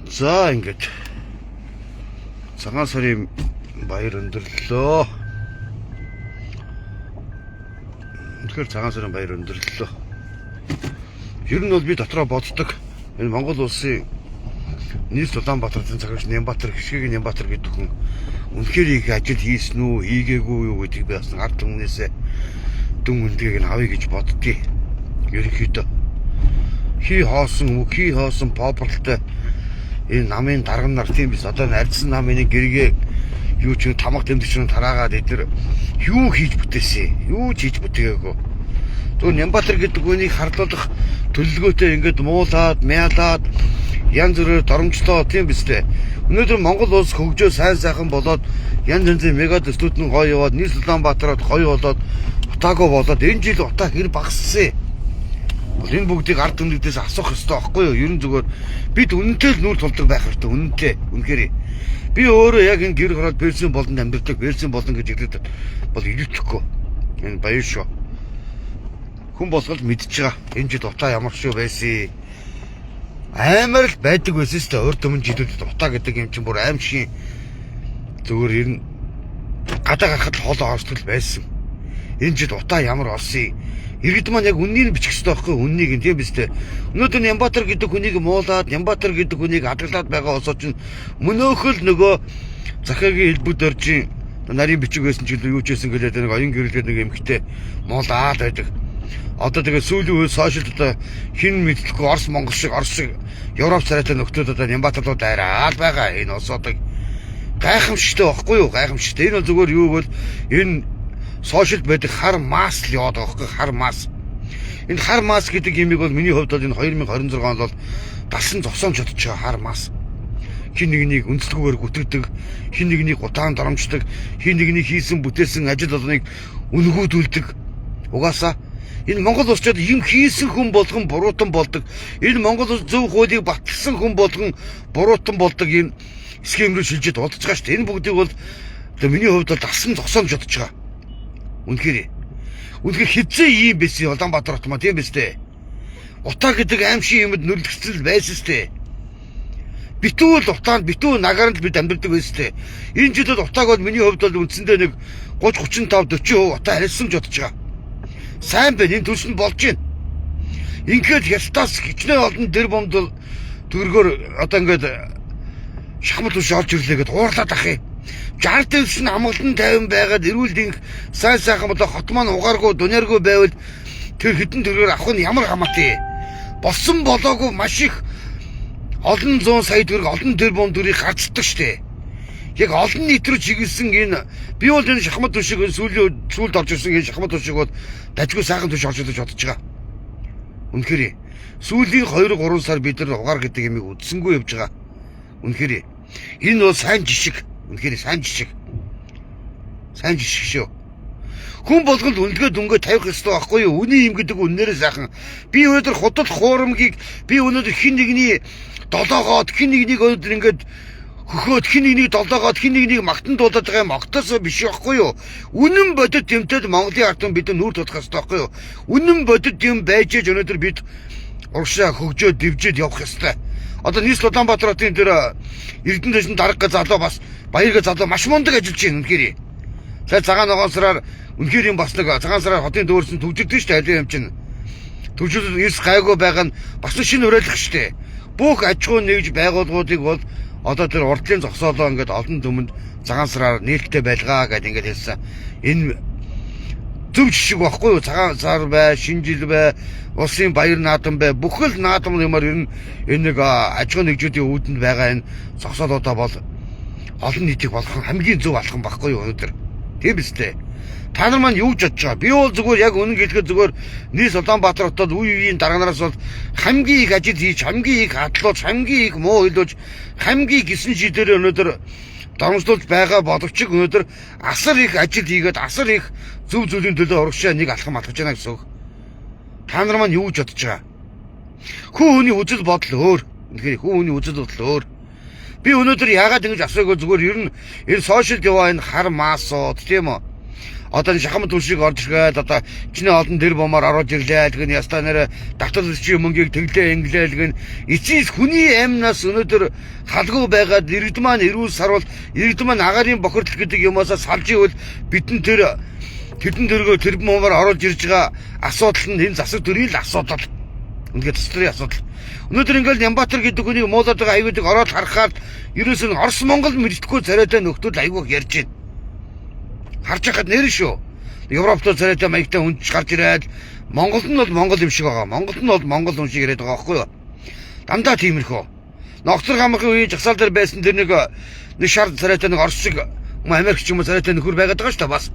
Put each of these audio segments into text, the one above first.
За, ингээд цагаан сарын баяр өндөрлөө. Тэгэхээр цагаан сарын баяр өндөрлөө. Ер нь бол би дотроо боддог. Энэ Монгол улсын нийс Улаанбаатарын цагаач Нямбатар, Хишгэгийн Нямбатар гэдэг хүн үнэхээр их ажил хийсэн үү, хийгээгүй юу гэдгийг би бас ард түмнээсээ дүн үндэгийг нь авъя гэж боддгийг. Ерөнхийдөө хий хоосон үг, хий хоосон попрлтой энэ намын дарга нар тийм биз, одоо нарьдсан намын гэргээ юу ч тамга тэмдэгч нь тараагаад эдгээр юу хийж бүтээсэн, юу ч хийж бүтээгээгүй. Зөв Нямбатар гэдэг үнийг харлуулах төлөвлөгөөтэй ингээд муулаад, мяалаад, янз бүрээр доромжлоо, тийм биз дээ. Өнөөдөр Монгол улс хөгжөө сайн сайхан болоод, янз янзын мега төслүүд нь гоё яваад, нийс Улаанбаатарт гоё болоод, утаагүй болоод, энэ жил утаа хэр багассан. Бол энэ бүгдийг ард түмнүүдээс асуух ёстой байхгүй юу? Ер нь зүгээр бид үнэнтэй л нүүр тулдаг байх хэрэгтэй. Үнэнтэй. Үнэхээр. Би өөрөө яг энэ гэр хороол Персийн болонд амьдардаг, Персийн болон гэж хэлдэг бол илүүтэхгүй. Энэ баяр шүү. Хүн болгол мэдж байгаа. Энэ жил утаа ямар шүү байсан. Амар л байдаг байсан шүү дээ. Урд өмнө жилүүдэд утаа гэдэг юм чинь бүр аимшигын зүгээр ер нь гадаа гарахад л хоолоо орсдол байсан. Энэ жил утаа ямар орсон. Иргэд маань яг үннийг бичих хэрэгтэй байхгүй, үннийг нь, тийм биз дээ. Өнөөдөр Нямбатар гэдэг хүнийг муулаад, Нямбатар гэдэг хүнийг адаглаад байгаа осоо чинь мөнөөхөл нөгөө Захагийн элбэг доржийн нарийн бичиг байсан ч илүү юу ч байсан гэлээд нэг оюун гэрлээд нэг эмхтэй муулаад байдаг. Одоо тэгээ сүүлийн үе сошиал одоо хин мэдлэхгүй Орос Монгол шиг, Орос шиг, Европ царайтай нөхдүүд одоо Нямбатар руу дайраад байгаа. Энэ осоодаг гайхамшигтай байхгүй юу? Гайхамшигтай. Энэ бол зүгээр юу гэвэл энэ сошиал байдаг хар масс л яваад байгаа байхгүй, хар масс. Энэ хар масс гэдэг имийг бол миний хувьд бол энэ 2026 онд бол дасан зогсоомж чадчих байгаа хар масс. Хин нэгнийг үндэслэгүүгээр гүтгэдэг, хин нэгнийг гутаан доромждог, хин нэгний хийсэн бүтээсэн ажил болгоныг үнгүүдүүлдэг. Угаасаа энэ Монгол улсчид юм хийсэн хүн болгон буруутан болдог. Энэ Монгол улс зөв хуулийг баталсан хүн болгон буруутан болдог энэ схем рүү шилжиж удаж байгаа шүү дээ. Энэ бүгдийг бол одоо миний хувьд бол дасан зогсоомж чадчих байгаа. Үнэхээр. Үнэхээр хизээ ийм байсан Улаанбаатар хот маа, тийм биз дээ. Утаа гэдэг аимшиг юмд нүлгцэл байсан сте. Битүүл утаанд, битүү нагаранд бид амьдардаг байсан сте. Энэ жилд утааг бол миний хувьд бол үндсэндээ нэг 30 35 40% утаа арилсан ч бодож байгаа. Сайн байна, энэ төлс нь болж байна. Ингээд хятадаас хичнээн олон дэр бомд төгрөгөөр одоо ингээд шахмат ус орж ирлээ гэд уурлаад ах юм. 60 дэвс нь амгалан тайван байгаад эрүүл дэнх сайн сайхан болоо хот маань угааргүй дунааргүй байвал тэр хэдэн төгрөгөөр авах нь ямар хамаатай. Болсон болоогүй маш их олон зуун сая төгрөг, олон тэрбум төгрөгийг гарцдаг штэ. Яг олон нийт рүү чиглэсэн энэ би бол энэ шахмат түшиг сүүлийн сүүлд орж ирсэн энэ шахмат түшиг бол дажгүй сайхан түш орж ирж бодож байгаа. Үнэхээр сүүлийн 2 3 сар бид нар угаар гэдэг юмыг үдсэнгүй явж байгаа. Үнэхээр энэ бол сайн жишг. Үнэхээр сайн жишг. Сайн жишг шүү. Хүн болгонд үнэлгээ дүнгээ тавих ёстой байхгүй юу? Үний юм гэдэг үннээрээ сайхан. Би өнөөдөр худал хуурамгийг, би өнөөдөр хин нэгний долоогоод, хин нэгнийг өнөөдөр ингээд хөхөөд, хин нэгнийг долоогоод, хин нэгнийг магтан дуулаад байгаа юм огтосоо биш байхгүй юу? Үнэн бодит юмтай Монголын ард түмэн бид нүүр тулах ёстой байхгүй юу? Үнэн бодит юм байж ээж өнөөдөр бид урагшаа хөгжөөд дэвжээд явах ёстой. Одоо нийс Улаанбаатар хотын тэр Эрдэнэ дэшин дарга залуу бас Баярга залуу маш мундаг ажиллаж байна үнэхээр. Сая цагаан ногоон сараар үнэхээр юм бас нэг цагаан сараар хотын дүүрсэн төвжирдэн шүү дээ, алин юм чинь. Төвжирд эрс гайгүй байгаа нь бас шинэ уриалах шүү дээ. Бүх аж ахуй нэгж байгууллагуудыг бол одоо тэр урдлын зогсоолоо ингээд олон түмэнд цагаан сараар нээлттэй байлгаа гэдээ ингээд хэлсэн. Энэ зөв жишг байхгүй юу? Цагаан сар бай, шинэ жил бай, улсын баяр наадам бай. Бүхэл наадам юмар ер нь энэ нэг аж ахуйн нэгжүүдийн үүдэнд байгаа энэ зогсоолуудаа бол олон нийтийг болох хамгийн зөв алхам байхгүй юу өнөөдөр. Тийм биз дээ. Та нар маань юу гэж бодож байгаа? Би бол зүгээр яг үнэн хэлэхэд зүгээр нийс Улаанбаатар хотод үе үеийн дарганараас бол хамгийн их ажил хийж, хамгийн их хадлуулж, хамгийн их муу хэлүүлж, хамгийн гисэн шийдээр өнөөдөр доромжлуулж байгаа боловч өнөөдөр асар их ажил хийгээд, асар их зөв зүйлийн төлөө урагшаа нэг алхам алхаж байна гэсэн үг. Та нар маань юу гэж бодож байгаа? Хүн хүний үзэл бодол өөр. Үнэхээр хүн хүний үзэл бодол өөр. Би өнөөдөр яагаад ингэж асууг зүгээр ер нь энэ сошиал яваа энэ хар маасууд, тийм үү? Одоо энэ шахам түлшийг орж иргээд одоо чиний олон тэр бомоор оруулж ирлээ. Тэгэхээр ястаа нэр давтал чи мөнгийг тэглээ инглээ гэн эцсийн хүний амнаас өнөөдөр халгүй байгаад иргэд маань эрүүл сарвал, иргэд маань агаарын бохирдол гэдэг юмасаа салж ивэл бидэн тэр тэдэн дөргөө тэр бомоор оруулж ирж байгаа асуудал нь энэ засаг төрийн л асуудал. Үнэхээр засаг төрийн асуудал. Өнөөдөр ингээл Нямбатар гэдэг хүнийг муулаад байгаа аюудыг ороод харахаар ерөөсөн Орос Монгол мэддэхгүй царайтай нөхдөл айгүйх ярьж байна. Харж байхад нэр шүү. Европт царайтай маягтай хүн ч гарч ирээд Монгол нь бол Монгол юм шиг байгаа. Монгол нь бол Монгол хүн шиг яриад байгаа байхгүй юу? Дандаа тиймэрхүү. Ногцор гамхын үеийн жагсаал дээр байсан тэр нэг нэг шар царайтай нэг Орос шиг Америк ч юм уу царайтай нөхөр байгаад байгаа шүү дээ бас.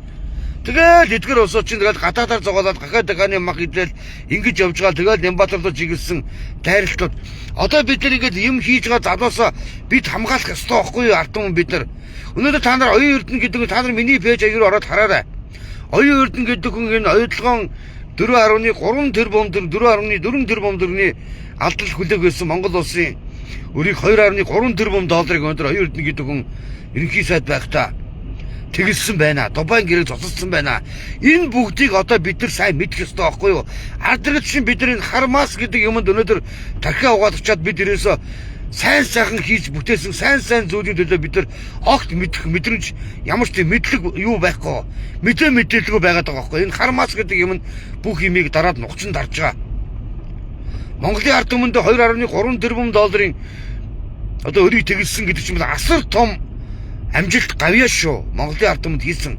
Тэгэл эдгэр улсууд чинь тэгэл гадаадаар зугаалаад гахаа дахааны мах идээл ингэж явж байгаа. Тэгэл Нямбатар руу чиглэсэн дайралтууд. Одоо бид нар ингэж юм хийж байгаа залуусаа бид хамгаалах ёстой байхгүй юу, ард түмэн бид нар. Өнөөдөр та нар Оюун Эрдэнэ гэдэг та нар миний пэйж аягаар ороод хараарай. Оюун Эрдэнэ гэдэг хүн энэ оюутлогоон 4.3 тэрбум 4.4 тэрбум төгрөгийн алдал хүлээг байсан Монгол улсын өрийг 2.3 тэрбум долларыг өнөөдөр Оюун Эрдэнэ гэдэг хүн ерөнхий сайд байхдаа тэгэлсэн байна. Дубайн гэрээ цоцолсон байна. Энэ бүгдийг одоо бид нар сайн мэдэх ёстой байхгүй юу? Ард иргэд чинь бид нар энэ хармас гэдэг юмд өнөөдөр тархиа угаалгачаад бид ерөөсөө сайн сайхан хийж бүтээсэн сайн сайн зүйлийн төлөө бид нар огт мэдэх мэдрэмж ямар ч тийм мэдлэг юу байхгүй. Мэдээ мэдээлэлгүй байгаад байгаа байхгүй. Энэ хармас гэдэг юм нь бүх юмыг дараад нухчин дарж байгаа. Монголын ард түмэнд 2.3 тэрбум долларын одоо өрийг тэгэлсэн гэдэг чинь асар том амжилт гавьяа шүү. Монголын ард түмэнд хийсэн.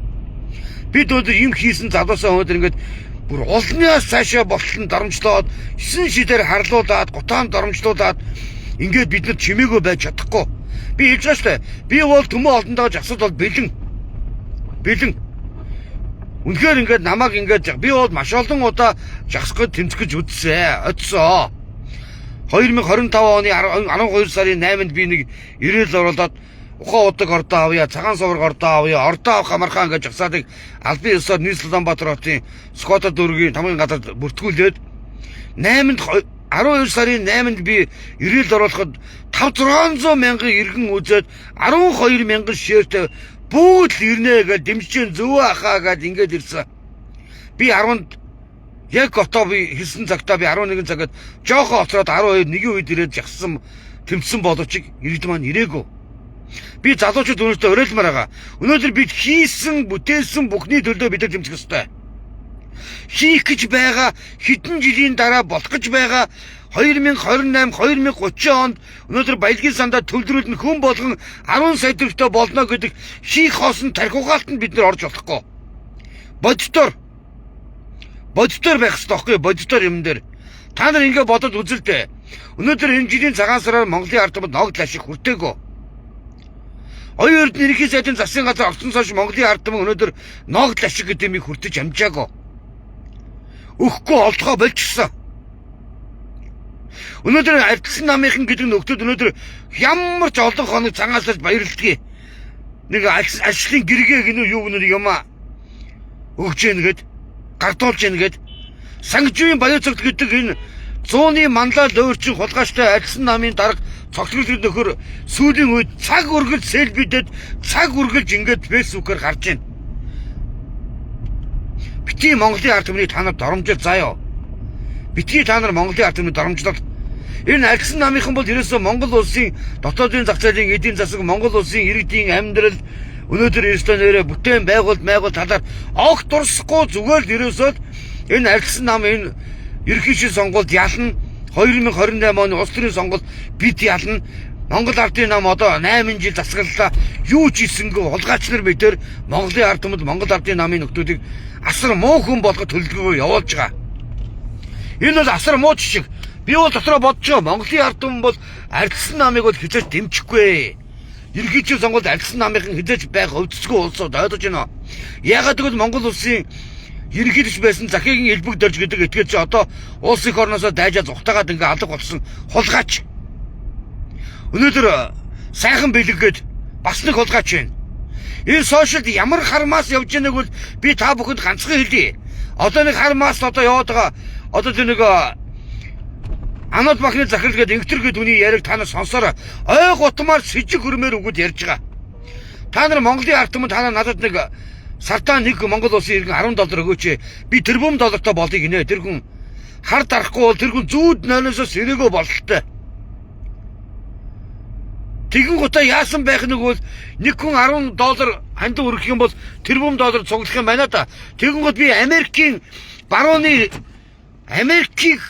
Бид өнөөдөр юм хийсэн залуусаа өнөөдөр ингээд бүр олноос цаашаа болтлон доромжлоод 9 шидээр харлуулад, гутаан доромжлуулад ингээд бид нар чимээгүй байж чадахгүй. Би хэлж байгаа шүү дээ. Би бол төмөө олонтойгоо жагсад бол бэлэн. Бэлэн. Үнэхээр ингээд намайг ингээд би бол маш олон удаа жагсах гэж тэмцэх гэж үзсэн. Очсоо. 2025 оны 12 сарын 8-нд би нэг ирээл оруулаад ухаан удаг ордоо авъя, цагаан сувраг ордоо авъя, ордоо авах амархан гэж жагсаадыг албан ёсоор Нийслэл Улаанбаатар хотын Скота дүүргийн тамгын газар бүртгүүлээд 8-нд 12 сарын 8-нд би ирээл оруулахад 5 600 мянган иргэн үзээд 12 мянган шеэртэй бүгд л ирнэ гэж дэмжиж зөв ахаа гэж ингээд ирсэн. Би 10-нд яг отоо би хэлсэн цагтаа би 11 цагт жоохон оцроод 12 нэгийн үед ирээд жагссан тэмцсэн боловч иргэд маань ирээгүй. Би залуучууд өнөөдөр уриалмаар байгаа. Өнөөдөр бид хийсэн, бүтээсэн бүхний төлөө бид нар тэмцэх ёстой. Хийх гэж байгаа хэдэн жилийн дараа болох гэж байгаа 2028 2030 онд өнөөдөр баялагын сандаа төвлөрүүлнэ хүн болгон 10 сая төгрөгтэй болно гэдэг хийх хоосон тархи ухаалтанд бид нар орж болохгүй. Боддоор боддоор байх ёстой байхгүй боддоор юм дээр. Та нар ингэ бодод үзэлтэй. Өнөөдөр энэ жилийн цагаан сараар Монголын ард түмэнд ногдол ашиг хүртээгүй. Оюун Эрдэнэ ерөнхий сайдын засгийн газар орсон хойш Монголын ард түмэн өнөөдөр ногдол ашиг гэдэг юмыг хүртэж амжаагүй. Өгөхгүй олдохоо болчихсон. Өнөөдөр ардсан намынхан гэдэг нөхдүүд өнөөдөр ямар ч олон хоног цагаан сард баярладгийг. Нэг ажлын гэргээ гинүү юу гэнэ юм аа өгч яах гээд гардуулж яах гээд Сангажийн Баяр цогт гэдэг энэ зууны манлай луурчин хулгайчтай альсан намын дарга цогцлог нөхөр сүүлийн үед цаг үргэлж селфидэд цаг үргэлж ингээд фэйсбүүкээр гарч байна. Битгий Монголын ард түмнийг та нар доромжил заяа. Битгий та нар Монголын ард түмнийг доромжлол. Энэ альсан намынхан бол ерөөсөө Монгол улсын дотоодын зах зээлийн эдийн засаг, Монгол улсын иргэдийн амьдрал өнөөдөр ерөөсөө нэрэ бүтээн байгуул майгуул талаар огт дурсахгүй зүгээр л ерөөсөө энэ альсан нам энэ ерөнхий сонгуульд ялна. 2028 оны улс төрийн сонгуульд бид ялна. Монгол ардын нам одоо 8 жил засаглалаа. Юу ч хийсэнгүй хулгайч нар мэдэр Монголын ард түмэнд Монгол ардын намын нөхдүүдийг асар муу хүн болгох төлөвлөгөө явуулж байгаа. Энэ бол асар муу жишг. Би бол дотроо бодож байгаа. Монголын ард түмэн бол ардсан намыг бол хизээж дэмжихгүй. Ерөнхий сонгуульд ардсан намынхан хизээж байх өвдөсгүй улсууд ойлгож байна. Яагаад гэвэл Монгол улсын ерөнхийлөгч байсан Захигийн элбэг дөрж гэдэг этгээд чи одоо улс их орноосоо дайжаа зүхтаагаад ингээ алга болсон хулгайч. Өнөөдөр сайхан бэлэг гээд бас нэг хулгайч байна. Энэ сошиалд ямар хармаас явж байгааг бол би та бүхэнд ганцхан хэлье. Одоо нэг хармаас одоо яваад байгаа. Одоо тэр нэг Анод бахны захирал гээд инхтэр гээд хүний яриаг та нар сонсороо ой гутмаар сэжиг хөрмээр үгүүд ярьж байгаа. Та нар Монголын ард түмэн та нар надад нэг Сартаа нэг Монгол улсын иргэн 10 доллар өгөөч. Би тэрбум доллартай болъё гинэ. Тэр хүн хар дарахгүй бол тэр хүн зүүд ноноосоо сэрэгөө бололтой. Тэгэн гутаа яасан байх нэг бол нэг хүн 10 доллар хандив өргөх юм бол тэрбум доллар цуглах юм байна да. Тэгэн гут би Америкийн барууны Америкийг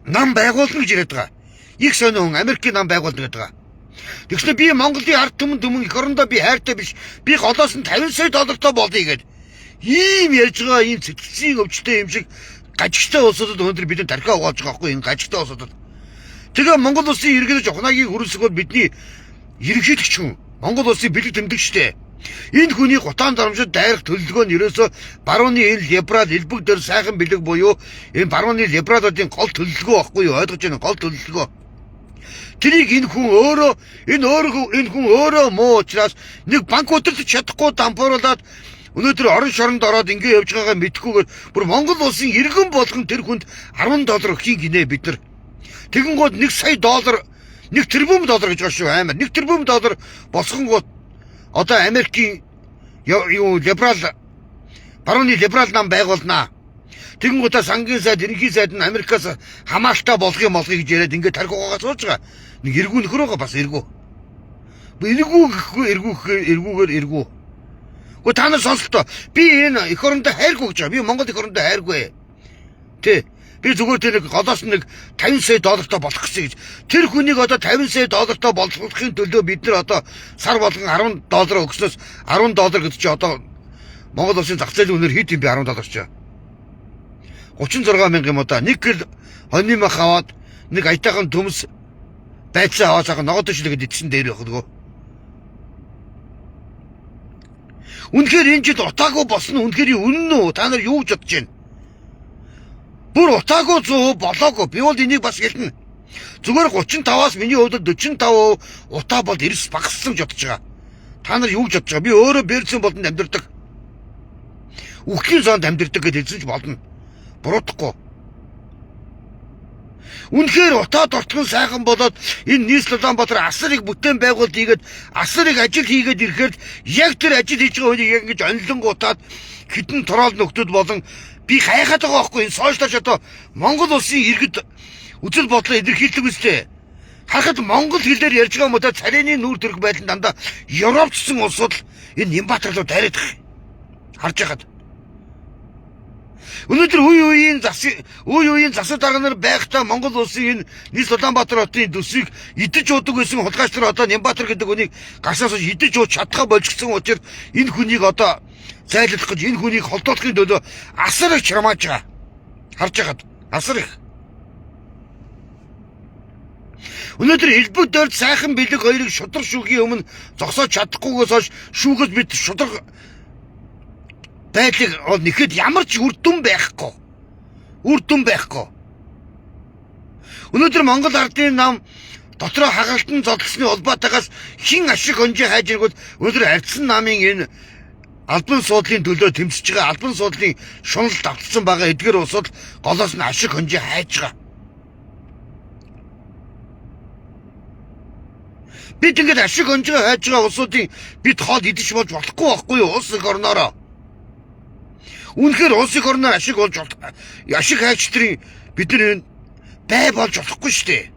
нам байгуулна гэж яриад байгаа. Их сонио хүн Америкийн нам байгуулна гэдэг байгаа. Тэгснэ би Монголын ард түмэн түмэн эх орондоо би хайртай биш. Би голоос нь 50 сая доллартай болъё гэд. Ийм ярьж байгаа ийм сэтгцийн өвчтэй юм шиг гажигтай улсуудад өнөөдөр бид тархиа угааж байгаа байхгүй энэ гажигтай улсуудад. Тэгээ Монгол улсын иргэнэж Ухнаагийн хөрөлсөг бол бидний ерөнхийлөгч хүн. Монгол улсын бэлэг тэмдэгчтэй. Энэ хүний гутаан дарамжид дайрах төлөвлөгөө нь ерөөсөө барууны энэ либерал элбэг дээр сайхан бэлэг буюу энэ барууны либералуудын гол төлөвлөгөө байхгүй юу? Ойлгож байна гол төлөвлөгөө. Тэрийг энэ хүн өөрөө энэ өөрөө энэ хүн өөрөө муу учраас нэг банк удирдах чадахгүй дампууруулад өнөөдөр орон шоронд ороод ингэ явж байгаагаа мэдэхгүйгээр бүр Монгол улсын иргэн болгон тэр хүнд 10 доллар өгхийн гинэ бид нар. Тэгэн гууд 1 сая доллар 1 тэрбум доллар гэж байгаа шүү аймар. 1 тэрбум доллар босгонгууд одоо Америкийн юу либерал барууны либерал нам байгуулнаа. Тэгэн гутаа сангийн сайд, ерөнхий сайд нь Америкаас хамааралтай болгоё молгоё гэж яриад ингээд тарих угаагаа сууж байгаа. Нэг эргүү нөхөр байгаа бас эргүү. Эргүү гэхгүй эргүү эргүүгээр эргүү. Гэхдээ та нар сонслоо. Би энэ эх орондоо хайргүй гэж байгаа. Би Монгол эх орондоо хайргүй. Тэ. Би зүгээр тэр нэг голоос нэг 50 сая доллартай болох гэсэн гэж. Тэр хүнийг одоо 50 сая доллартай болгохын төлөө бид нар одоо сар болгон 10 доллар өгснөөс 10 доллар гэдэг чи одоо Монгол улсын зах зээлийн үнээр хэд юм бэ 10 доллар чи? 36 мянга юм уу да. Нэг гэр хоньны мах аваад нэг аятайхан төмс байцаа аваад сайхан ногоон шилгээд идсэн дээр байх нөгөө. Үнэхээр энэ жил утаагүй болсон үнэхээр үнэн үү? Та нар юу гэж бодож байна? Бүр утаагүй 100% болоогүй. Би бол энийг бас хэлнэ. Зүгээр 35-аас миний хувьд 45% утаа бол эрс багассан гэж бодож байгаа. Та нар юу гэж бодож байгаа? Би өөрөө Берлин болонд амьдардаг. Үхлийн зоонд амьдардаг гэж хэлсэн ч болно. Буруутахгүй. Үнэхээр утаа дортгон сайхан болоод энэ нийслэл Улаанбаатар асар их бүтээн байгуулалт хийгээд асар их ажил хийгээд ирэхээр яг тэр ажил хийж байгаа хүнийг яг ингэж онилонгуудаад хитэн тороол нөхдүүд болон би хайхаад байгаа байхгүй энэ сошиалч одоо Монгол улсын иргэд үзэл бодлоо илэрхийлдэг үстэй. Харахад монгол хэлээр ярьж байгаа юм уу та царины нүүр төрх байдал дандаа Европчсон улсууд л энэ Нямбатар руу дайраад харж байхад. Өнөөдөр үе үеийн зас үе үеийн засаг дарга нар байхдаа Монгол улсын энэ нийс Улаанбаатар хотын төсвийг идэж уудаг байсан хулгайч нар одоо Нямбатар гэдэг үнийг гарснаас хойш идэж ууж чадхаа болчихсон учраас энэ хүнийг одоо зайлуулах гэж энэ хүнийг холдуулахын төлөө асар их чармааж байгаа. Харж байхад асар их. Өнөөдөр элбэг дөрд сайхан бэлэг хоёрыг шудраг шүүхийн өмнө зогсоож чадахгүйгээс хойш шүүгээс бид шудраг байдлыг бол нэхэд ямар ч үр дүн байхгүй. Үр дүн байхгүй. Өнөөдөр Монгол ардын нам дотроо хагалтан зодолсны улбаатайгаас хин ашиг хонжоо хайж иргүүл өнөөдөр ардсан намын энэ албан суудлын төлөө тэмцэж байгаа албан суудлын шунал давтсан байгаа эдгээр улсууд голоос нь ашиг хонжоо хайж байгаа. Бид ингээд ашиг хонжоо хайж байгаа улсуудын бид хоол идэж болж болохгүй байхгүй юу улс их орноороо. Үнэхээр улс их орноор ашиг болж ашиг хайч нарын бид нар бай болж болохгүй шүү дээ.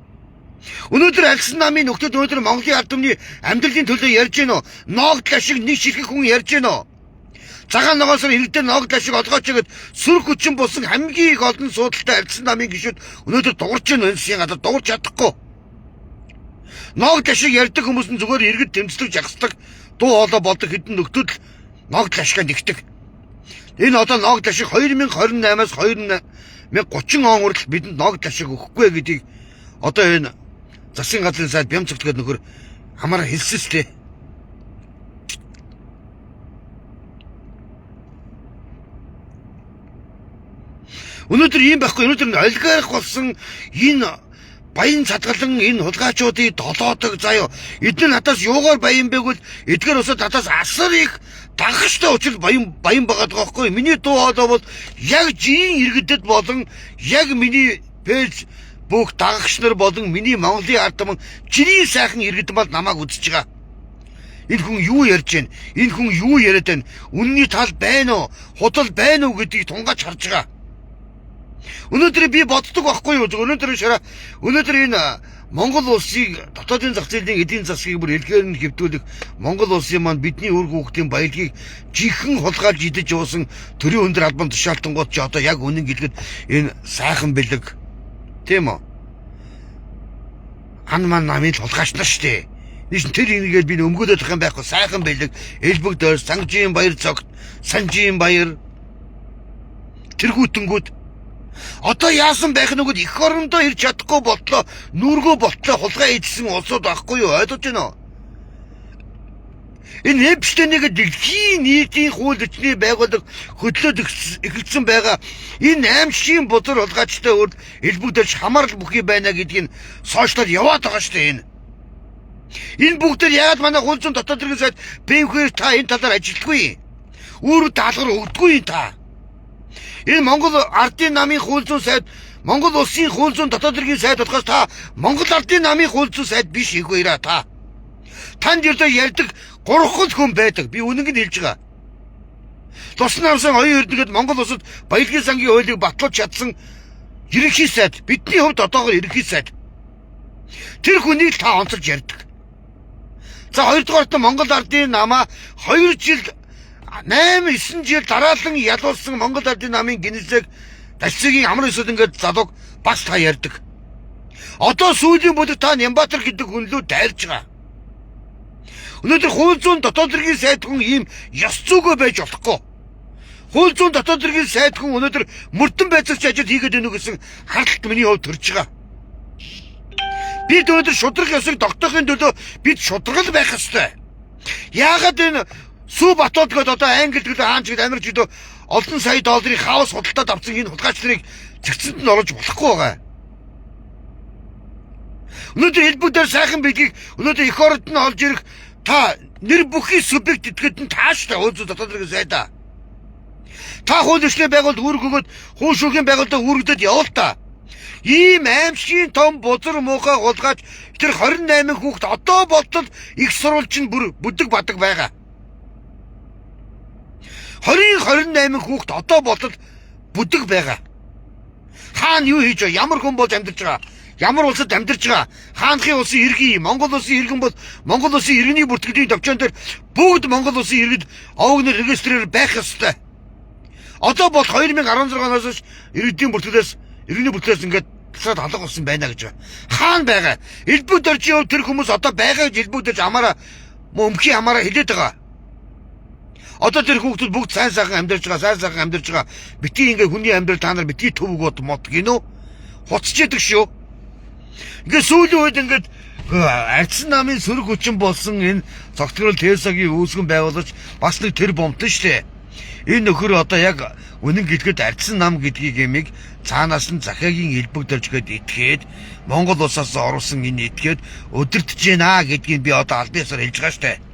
Өнөөдөр альсан намын нөхдөд өнөөдөр Монголын ард түмний амьдралын төлөө ярьж гэнэ үү? Ноогдол ашиг нэг ширхэг хүн ярьж гэнэ үү? Цагаан ногоосоор иргэдээ ноогдол ашиг олгооч гэд сүрх хүчин болсон хамгийн их олон суудалтай альсан намын гишүүд өнөөдөр дуурч гэнэ энэ гадар дуурч чадахгүй. Ноогдол ашиг ярьдаг хүмүүс нь зүгээр иргэд тэмцлэг жагсдаг дуу хоолой болдог хэдэн нөхдөл ноогдол ашигаа нэгдэг. Энэ одоо ноогдол ашиг 2028-аас 2030 он хүртэл бидэнд ноогдол ашиг өгөхгүй гэдгийг одоо энэ засгийн газрын сайд Бямцэгт гэдэг нөхөр хамаараа хэлсэн шүү дээ. Өнөөдөр ийм байхгүй. Өнөөдөр олигарх болсон энэ баян цадгалан энэ хулгайчуудыг долоодог заяа. Эдгээр надаас юугаар баян бэ гэвэл эдгээр усад надаас асар их дагагчтай учраас баян баян байгаад байгаа байхгүй. Миний дуу хоолой бол яг жийн иргэдэд болон яг миний Facebook дагагч нар болон миний Монголын ард түмэн жирийн сайхан иргэд бол намайг үзэж байгаа. Энэ хүн юу ярьж байна? Энэ хүн юу яриад байна? Үнний тал байна уу? Худал байна уу гэдгийг тунгааж харж байгаа. Өнөөдөр би боддог байхгүй юу? Өнөөдөр шараа өнөөдөр энэ Монгол улсыг дотоодын зах зээлийн эдийн засгийг бүр элгээр нь хэвдүүлэх Монгол улсын маань бидний үр хүүхдийн баялагийг жинхэнэ хулгайлж идэж явуулсан төрийн өндөр албан тушаалтангууд чи одоо яг үнэн гэлгэд энэ сайхан бэлэг тийм үү? Ан ман намын хулгайч нар шүү дээ. Нийш тэр энийгээд би өмгөөлөх юм байхгүй сайхан бэлэг элбэг дойр сангжийн баяр цогт санжийн баяр тэргүүтэнгүүд одоо яасан байх нь үгэд эх орондоо ирж чадахгүй болтлоо нүргөө болтлоо хулгай идсэн улсууд байхгүй юу, ойлгож байна уу? Энэ Эпштейнийг дэлхийн нийтийн хууль эрхний байгууллага хөдлөөд эхэлсэн байгаа энэ аимшигын бузар хулгайчтай өөр элбэгдэж хамаарал бүхий байна гэдгийг сошиалар яваад байгаа шүү дээ энэ. Энэ бүгдээр яагаад манай хууль зүйн дотоод хэргийн сайд ПВХ та энэ талаар ажилтгүй. Үүрэг даалгавар өгдөггүй та. Энэ Монгол Ардын намын хууль зүйн сайд Монгол улсын хууль зүйн дотоод хэргийн сайд болохоос та Монгол Ардын намын хууль зүйн сайд биш их баяраа та. Танд ердөө ярьдаг гурван хүн байдаг. Би үнэнг нь хэлж байгаа. Тусна намсан оюун эрдэнэт Монгол улсад баялагын сангийн хуулийг батлуулж чадсан ерөнхий сайд бидний хувьд одоогор ерөнхий сайд. Тэр хүнийг та онцолж ярьдаг. За хоёрдугаарт нь Монгол Ардын намаа 2 жил 8 9 жил дараалан ялуулсан Монгол Ардын намын гинэсэг Дашцгийн амар ёсод ингээд залууг бас та ярьдаг. Одоо сүүлийн бүлэг та Нямбатар гэдэг хүн лүү дайрж байгаа. Өнөөдөр хууль зүйн дотоод хэргийн сайд хүн ийм ёс зүйгөө байж болохгүй. Хууль зүйн дотоод хэргийн сайд хүн өнөөдөр мөрдөн байцаагч ажил хийгээд байна уу гэсэн харалт миний хувьд төрж байгаа. Бид өнөөдөр шудраг ёсыг тогтоохын төлөө бид шудраг байх ёстой. Яагаад энэ Сүү Батууд гээд одоо Англид гэлээ хаанч гээд Америк гэлээ олон сая долларын хаус худалдаад авсан энэ хулгайч нарыг зэгцэнд нь оруулж болохгүй байгаа. Өнөөдөр элбэг дээр сайхан бэлгийг өнөөдөр эх оронд нь олж ирэх та нэр бүхий субъект итгэхэд нь тааш та өөзөө дотоод хэрэг сайдаа. Та хууль эрхлэн байгуулалт үүрэг өгөөд хууль шүүхийн байгууллагад үүрэгдээд явуул та. Ийм аимшигын том бузар муухай хулгайч тэр 28 хүүхэд одоо болтол их сурвалж нь бүр бүдэг бадаг байгаа. 20 28 хүүхэд одоо болтол бүдэг байгаа. Хаана юу хийж байгаа? Ямар хүн болж амьдарч байгаа? Ямар улсад амьдарч байгаа? Хаанхын улсын иргэн, Монгол улсын иргэн бол Монгол улсын иргэний бүртгэлийн товчоон дээр бүгд Монгол улсын иргэд овог нэр регистрээр байх ёстой. Одоо бол 2016 оноос хойш иргэдийн бүртгэлээс иргэний бүртгэлээс ингээд тасраад алга болсон байна гэж байна. Хаана байгаа? Элбэг доржийн хувьд тэр хүмүүс одоо байгаа гэж элбэг дорж амаараа өмхий амаараа хэлээд байгаа. Одоо тэр хүүхдүүд бүгд сайн сайхан амьдарч байгаа, сайн сайхан амьдарч байгаа. Битгий ингээ хүний амьдрал та нар битгий төвөг бод мод гинөө. Хуцж идэг шүү. Ингээ сүүлийн үед ингээд ардсан намын сөрөг хүчин болсон энэ цогцгорол ТЭСАгийн үүсгэн байгуулагч бас нэг тэр бомтон штэ. Энэ нөхөр одоо яг үнэн гэлгэд ардсан нам гэдгийг ямиг цаанаас нь захиагийн элбэг дөржгээд итгээд Монгол улсаас оруулсан энэ итгээд өдөртөж гэнэ гэдгийг би одоо албан ёсоор хэлж байгаа штэ.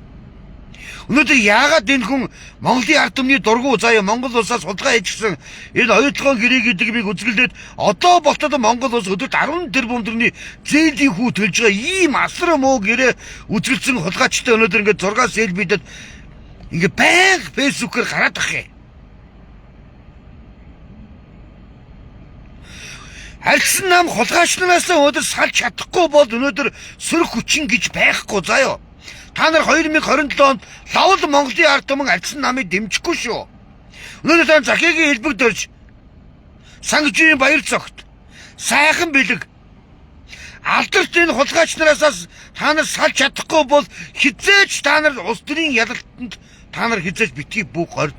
Өнөөдөр яагаад энэ хүн Монголын ард түмний дургу заяа Монгол улсаас хулгай хийжсэн энэ оюутлогын гэрээ гэдэг бийг үзгэлдээд одоо болтод Монгол улс өдөрт 10 тэрбум төгрөгийн зээлийн хүү төлж байгаа ийм асар муу гэрээ үзгэлдсэн хулгайчтай өнөөдөр ингээд 6 селбидэд ингээд байнга фэйсбүүкээр гараад ах юм. Альсан нам хулгайч нараас өнөөдөр салж чадахгүй бол өнөөдөр сөрөг хүчин гэж байхгүй заяа. Та нар 2027 онд лавл Монголын ард түмэн альсан намыг дэмжихгүй шүү. Өнөөдөр та захиагийн хэлбэг дөрж сангажийн баяр цогт сайхан бэлэг алдарт энэ хулгайч нараас та нар салж чадахгүй бол хизээч та нар улс төрийн ялалтанд та нар хизээч битгий бүү горд.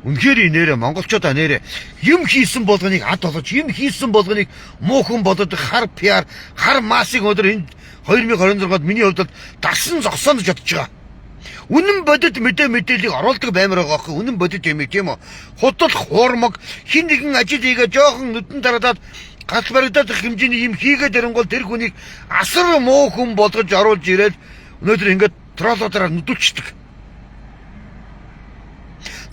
Үнэхээр нэрэ монголчуудаа нэрэ юм хийсэн болгоныг ад болгож юм хийсэн болгоныг муухан болоод хар пиар хар масыг өдөр энэ 2026 онд миний хувьд дасан зогсооно гэж бодож байгаа. Үнэн бодит мэдээллийг оруулдаг баймар байгаа байхгүй үнэн бодит юм тийм үү? Худал хуурмаг хин нэгэн ажил хийгээ жоохон нүдэн тарадаад галт баригдаад хэмжээний юм хийгээд ирэнгуул тэр хүнийг асар муу хүн болгож оруулж ирээд өнөөдөр ингээд троллоодоор нүдүүлчихдэг.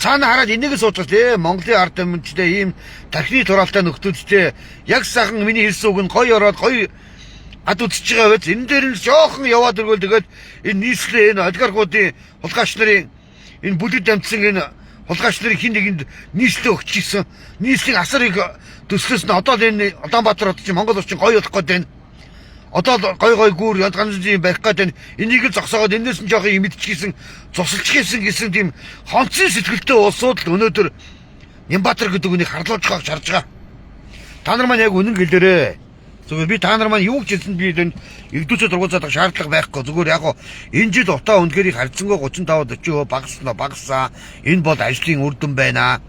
Цаана хараад энийг л сууж байгаа тий. Монголын ард түмэнчтэй ийм тархины тураалтай нөхдүүдтэй яг сайхан миний хэлсэн үг нь гоё ороод гоё ад үзэж байгаа биз. Энэ дээр нь жоохон яваад өргөл тэгээд энэ нийслэлийн энэ олигархуудын хулгайч нарын энэ бүлэг дамжсан энэ хулгайч нарын хин нэгэнд нийслэл өгчихсэн. Нийслэлийн асар их төслөөс нь одоо л энэ Улаанбаатар хот чинь Монгол улс чинь гоё болох гээд байна. Одоо л гой гой гүүр янз ганц юм барих гээд байна. Энийг л зогсоогоод энэс нь жоохон имидчихсэн, зусалчихсэн гэсэн тийм хонцын сэтгэлтэй улсууд л өнөөдөр Нямбатар гэдэг үнийг харлуулж байгааг харж байгаа. Та нар маань яг үнэн хэлээрээ. Зүгээр би та нар маань юу ч хэлсэнд би энэ эгдүүцээ дургуй заадах шаардлага байхгүй. Зүгээр яг энэ жил утаа үнэхээр харьцангуй 35 40% багасна багасаа. Энэ бол ажлын үр дүн байна.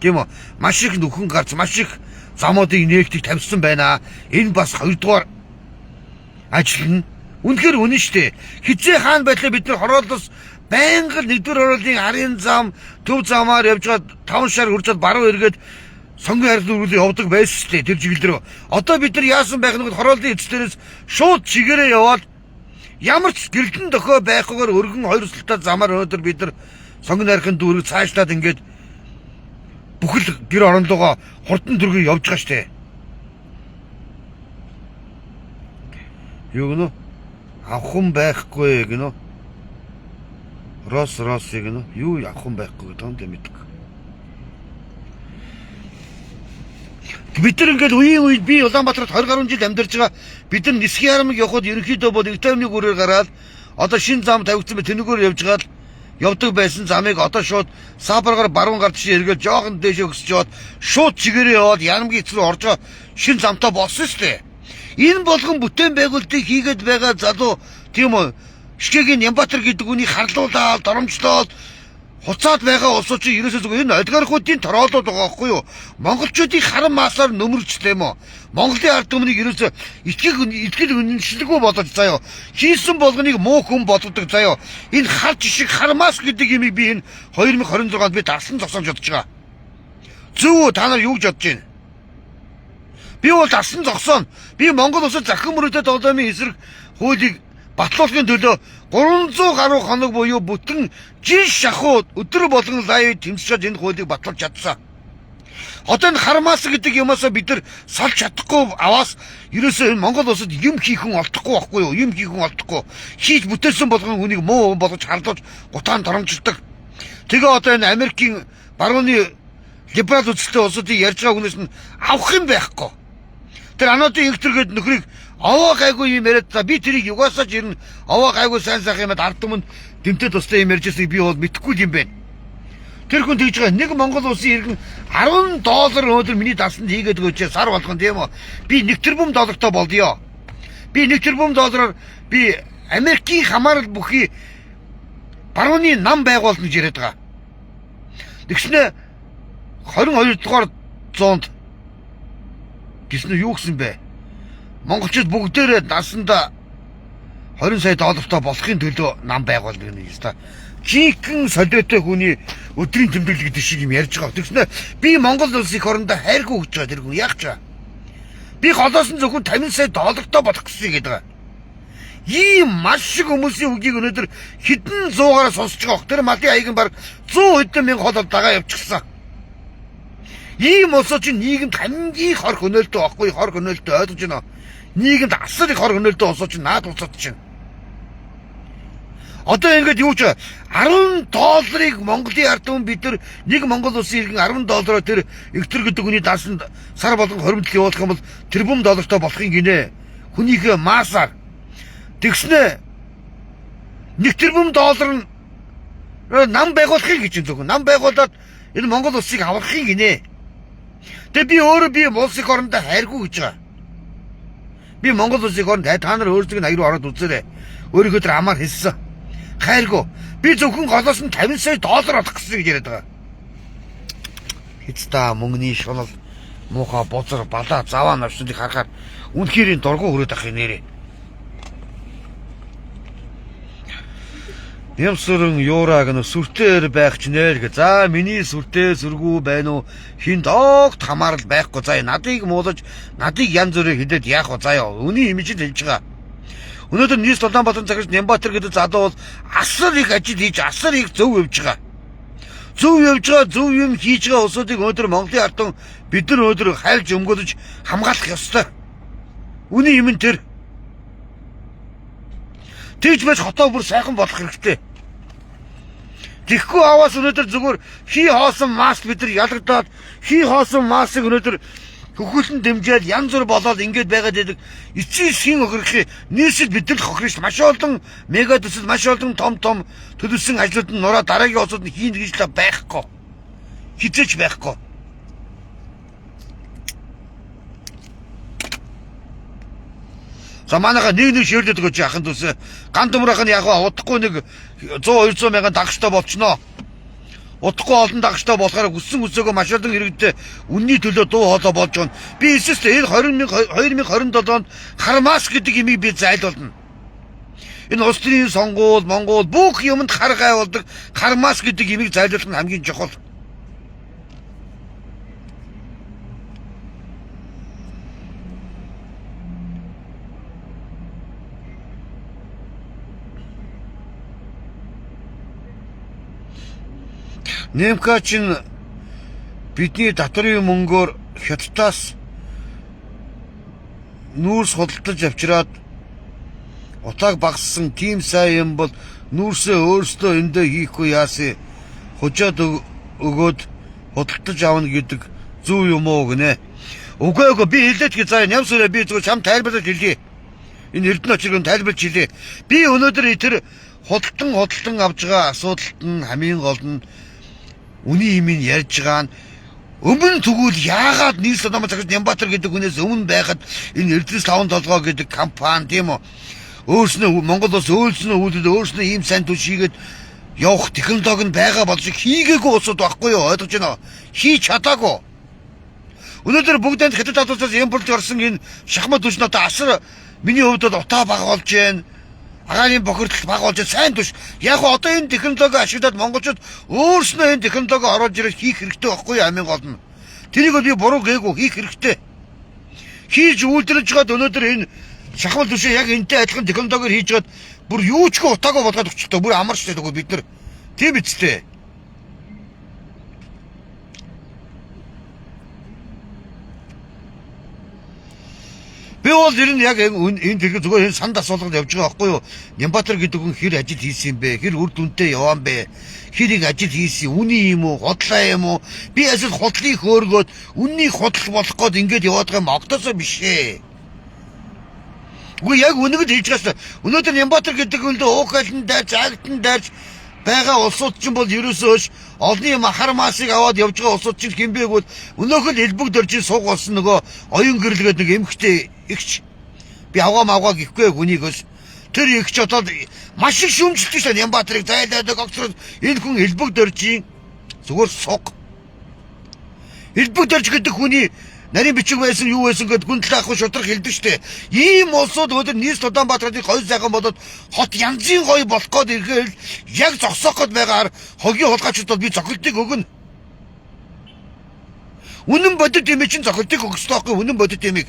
Тийм үү? Маш их нөхөн гарц, маш их замуудын нээлтийг тавьсан байна. Энэ бас хоёрдугаар ажил нь. Үнэхээр үнэн штэ. Хизээ хаан байлаа бид нар хорооллоос байнга л нэгдүгээр хорооллын арын зам, төв замаар явж байгаа 5 шар хурцад баруун эргээд сонгон харил үргэлж явдаг байсан штэ тэр чиглэл рүү. Одоо бид нар яасан байх нь хорооллын эцлэрээс шууд чигээрээ яваад ямар ч гэрэлтэн дохио байхгүйгээр өргөн хоёр султаа замаар өнөөдөр бид нар сонгон харихын дүүрэг цаашлаад ингээд бүхэл гэр орон руугаа хурдан дөргөн явж байгаа штэ. Юу гэнэ? Авхан байхгүй гэнэ? Рос рос гэнэ? Юу авхан байхгүй гэдэг юм дэ мэддэг. Бид нар ингээд үеийн үед би Улаанбаатарт 20 гаруй жил амьдарч байгаа. Бид нар нисхийн харамг явхад ерөнхийдөө бол их тайвны гүрээр гараад одоо шин зам тавигдсан бай тэнүүгээр явж байгаа л явдаг байсан замыг одоо шууд саапаргаар баруун гар тийш эргээд жоохон дээшээ өксөж яваад шууд чигээрээ яваад Янамгийн эц рүү орж байгаа шин замтай болсон шүү дээ. Энэ болгон бүтээн байгуулалтыг хийгээд байгаа залуу тийм үү? Шкэгийн Нямбатар гэдэг үнийг харлуулаад, доромжлоод хуцаад байгаа улсууд чинь ерөөсөө зүгээр энэ олигархуудын тороолууд байгаа байхгүй юу? Монголчуудын харан маасаар нөмөрч тийм үү? Монголын ард түмнийг ерөөсөө итгэх итгэл үнэмшилгүй болгож заяо. Хийсэн болгоныг муу хүн болгодог заяо. Энэ хар жишг хармаас гэдэг юмыг би энэ 2026 онд би дарсан зогсоомж бодож байгаа. Зөв үү? Та нар юу гэж бодож байна? Би бол дарсан зогсооно. Би Монгол улсад захин мөрөдөө тоглоомын эсрэг хуулийг батлуулахын төлөө 300 гаруй хоног буюу бүтэн жил шахуу өдөр болгон live тэмцэж энэ хуулийг батлуулж чадсан. Одоо энэ хармаас гэдэг юмасаа бид нар салж чадахгүй аваас ерөөсөө энэ Монгол улсад юм хийх хүн олдохгүй байхгүй юу? Юм хийх хүн олдохгүй. Хийж бүтээсэн болгон хүнийг муу хүн болгож харлуулж гутаан доромжилдог. Тэгээ одоо энэ Америкийн барууны либерал үзэлтэй улсуудыг ярьж байгаа хүнээс нь авах юм байхгүй. Тэр ануудын инхтэргээд нөхрийг овоо гайгүй юм яриад за би тэрийг югаасаа ч ер нь овоо гайгүй сайн сайхан юмад ард түмэнд дэмтэй тустай юм ярьж байсныг би бол мэдэхгүй юм байна. Тэр хүн тэгж байгаа нэг Монгол улсын иргэн 10 доллар өнөөдөр миний дансанд хийгээд өгөөч сар болгон тийм үү. Би 1 тэрбум доллартай болдъё. Би 1 тэрбум доллараар би Америкийн хамаарал бүхий барууны нам байгуулна гэж яриад байгаа. Тэгснэ 22 дугаар зуунд гэсэн нь юу гэсэн бэ? Монголчууд бүгдээрээ дансанда 20 сая доллартай болохын төлөө нам байгуулна гэнэ юм та. Жинхэнэ солиотой хүний өдрийн тэмдэглэл гэдэг шиг юм ярьж байгаа. Тэгснэ би Монгол улсын эх орондоо хайргүй гэж байгаа тэр хүн яах ч вэ? Би голоос нь зөвхөн 50 сая доллартай болох гэсэн гэдэг байгаа. Ийм маш шиг хүмүүсийн үгийг өнөөдөр хэдэн зуугаараа сонсож байгаа. Тэр малын хаяг нь баг 100 хэдэн мянга хол дагаа явчихсан. Ийм улсууд чинь нийгэмд хамгийн хор хөнөөлтөө байхгүй хор хөнөөлтөө ойлгож байна уу? Нийгэмд асар их хор хөнөөлтөө улсууд чинь наад улсууд чинь. Одоо ингээд юу ч 10 долларыг Монголын ард түмэн бид нар нэг Монгол улсын иргэн 10 доллараар тэр эвтэр гэдэг хүний дансанд сар болгон хоримтлал явуулах юм бол тэрбум доллартай болохын гинэ. Хүнийхээ маасаар тэгснэ 1 тэрбум доллар нь нам байгуулахыг гэж зөвхөн нам байгуулад энэ Монгол улсыг аврахыг гинэ. Тэгээ би өөрөө би улс их орондоо хайргүй гэж байгаа. Би Монгол улсын оронд та нар өөрсдөө нь аяр ороод үзээрэй. Өөрийнхөө тэр амаар хэлсэн. Хайргүй. Би зөвхөн голоос нь 50 сая доллар олох гэсэн гэж яриад байгаа. Хэцта мөнгөний шунал муухай бузар балаа заваа навчныг харахаар үнэхээр энэ дургу хүрээд ах юм нэрээ. Нямсран юураг нь сүртээр байх ч нэр гэ. За миний сүртэй сүргүү байна уу? Хинд огт хамаарал байхгүй. За надыг муулаж надыг янз бүрээр хилээд яах вэ? За яа. Үний имижид хэлж байгаа. Өнөөдөр нийс Улаанбаатарын цагт Нямбатар гэдэг залуу бол асар их ажил хийж асар их зөв явж байгаа. Зөв явж байгаа, зөв юм хийж байгаа улсуудыг өнөөдөр Монголын ард түмэн бид нар өнөөдөр хайлж өмгөөлөж хамгаалах ёстой. Үнэн юм нь тэр. Тэгж байж хотоо бүр сайхан болох хэрэгтэй. Тэгэхгүй аваас өнөөдөр зүгээр хий хоосон маск бид нар ялагдаад хий хоосон маскыг өнөөдөр хөхөлн дэмжээд янз бүр болоод ингэж байгаад байдаг. Эцсийн шин хохирохын нийсэл бид нар хохирно шүү. Маш олон мега төсөл, маш олон том том төлөвлөсөн ажлууд нь нураа дараагийн улсууд нь хийн гэж л байхгүй. Хизээч байхгүй. За манайха нэг нэг share лээд өгөөч яхан дүүс. Ган төмрөх нь яг удахгүй нэг 100 200 мянган дагагчтай болчихноо. Удахгүй олон дагагчтай болохоор хүссэн хүсээгөө маш олон иргэдтэй үнний төлөө дуу хоолой болж байна. Би эсэс энэ 2027 онд хар маск гэдэг имийг би зайлуулна. Энэ улс төрийн сонгуул, Монгол бүх юмд хар гай болдог хар маск гэдэг имийг зайлуулах нь хамгийн чухал. Немка чинь бидний татврын мөнгөөр хятадаас нүүрс худалдаж авчираад утааг багассан тийм сайн юм бол нүүрсээ өөрсдөө эндээ хийхгүй яасан хужаад өгөөд худалдаж авна гэдэг зөв юм уу гинэ. Үгүй үгүй би хэлээч гэж заа нямсураа би зүгээр чам тайлбарлаж хэлье. Энэ Эрдэнэ очиргон тайлбарлаж хэлье. Би өнөөдөр тэр худалдан авж байгаа асуудалт нь хамгийн гол нь үний юм ярьж байгаа нь өмнө тэгвэл яагаад нийс намаа цагт Нямбатар гэдэг хүнээс өмнө байхад энэ Эрдэнэс таван толгой гэдэг компани тийм үү өөрснөө Монгол улс өөрснөө үйлдэл өөрснөө ийм сайн түлш хийгээд явах технологи нь байгаа болж хийгээгүй улсууд байхгүй юу, ойлгож байна уу? Хийж чадаагүй. Өнөөдөр бүгд энд хятад талаас импорт орсон энэ шахмат түлш нь одоо асар миний хувьд бол утаа бага болж байна. Агаарын бохирдол бага болж сайн түш. Яг одоо энэ технологи ашиглаад монголчууд өөрснөө энэ технологи оруулж ирэх хийх хэрэгтэй байхгүй юу хамгийн гол нь. Тэрийг бол би буруу гээгүй хийх хэрэгтэй. Хийж үйлдвэрлэж байгаад өнөөдөр энэ шахмал түшээ яг энтэй адилхан технологиор хийж байгаад бүр юу ч гоо утаагүй болгоод өчтөө бүр амар шүү дээ бид нар. Тийм үстэй. Би бол ер нь яг энэ тэрэг зүгээр энэ санд асуулгад явж байгаа байхгүй юу? Нямбатар гэдэг хүн хэр ажил хийсэн юм бэ? Хэр үр дүнтэй яваан бэ? Хэр их ажил хийсэн? Үний юм уу? Худлаа юм уу? Би ажил худлыг хөөргөөд үнний худал болох гээд ингэж яваад байгаа юм огтосоо биш ээ. Үгүй яг үнэгэд хэлж байгаа шүү. Өнөөдөр Нямбатар гэдэг хүн л уухайлан дайрч, агтан дайрч байгаа улсууд чинь бол ерөөсөө ш олны юм хар масыг аваад явж байгаа улсууд чинь хэн бэ гэвэл өнөөхөл элбэг дөржин сууг болсон нөгөө оюун гэрлгээд нэг эмхтэй игч би авгаа мавгаа гэхгүй хүнийг өс тэр игч одоо маш их шүүмжилдэг шээ Нямбатарыг зайлаадаг огцрол энэ хүн элбэг дөржин зүгээр суг элбэг дөрж гэдэг хүний нарийн бичиг байсан юу байсан гэд гүн талаа ах шудрах хэлдэг штэ. Ийм улсууд өнөөдөр нийс Улаанбаатарын гоё сайхан болоод хот янзын гоё болох гээд ирэхээр яг зогсоох гээд байгаагаар хогийн хулгайчид бол би цохилтыг өгнө. Үнэн бодит юм чинь цохилтыг өгөх ёстой байхгүй үнэн бодит юмыг.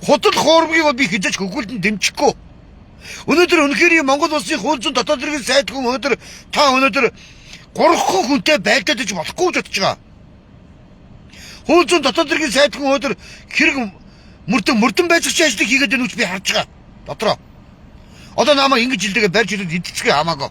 Худал хуурмгийг бол би хизээч хөгөлдөн дэмжихгүй. Өнөөдөр үнэхээр Монгол улсын хууль зүйн дотоод хэргийн сайд хүн өнөөдөр та өнөөдөр 3 хүнтэй байлдаад иж болохгүй гэж бодож байгаа. Хууль зүйн дотоод хэргийн сайд хүн өнөөдөр хэрэг мөрдөн байцаагчийн ажлыг хийгээд байна гэж би харж байгаа. Дотроо. Одоо намайг ингэж хэлдэг барьж ирээд идэлцгээ хамаагүй.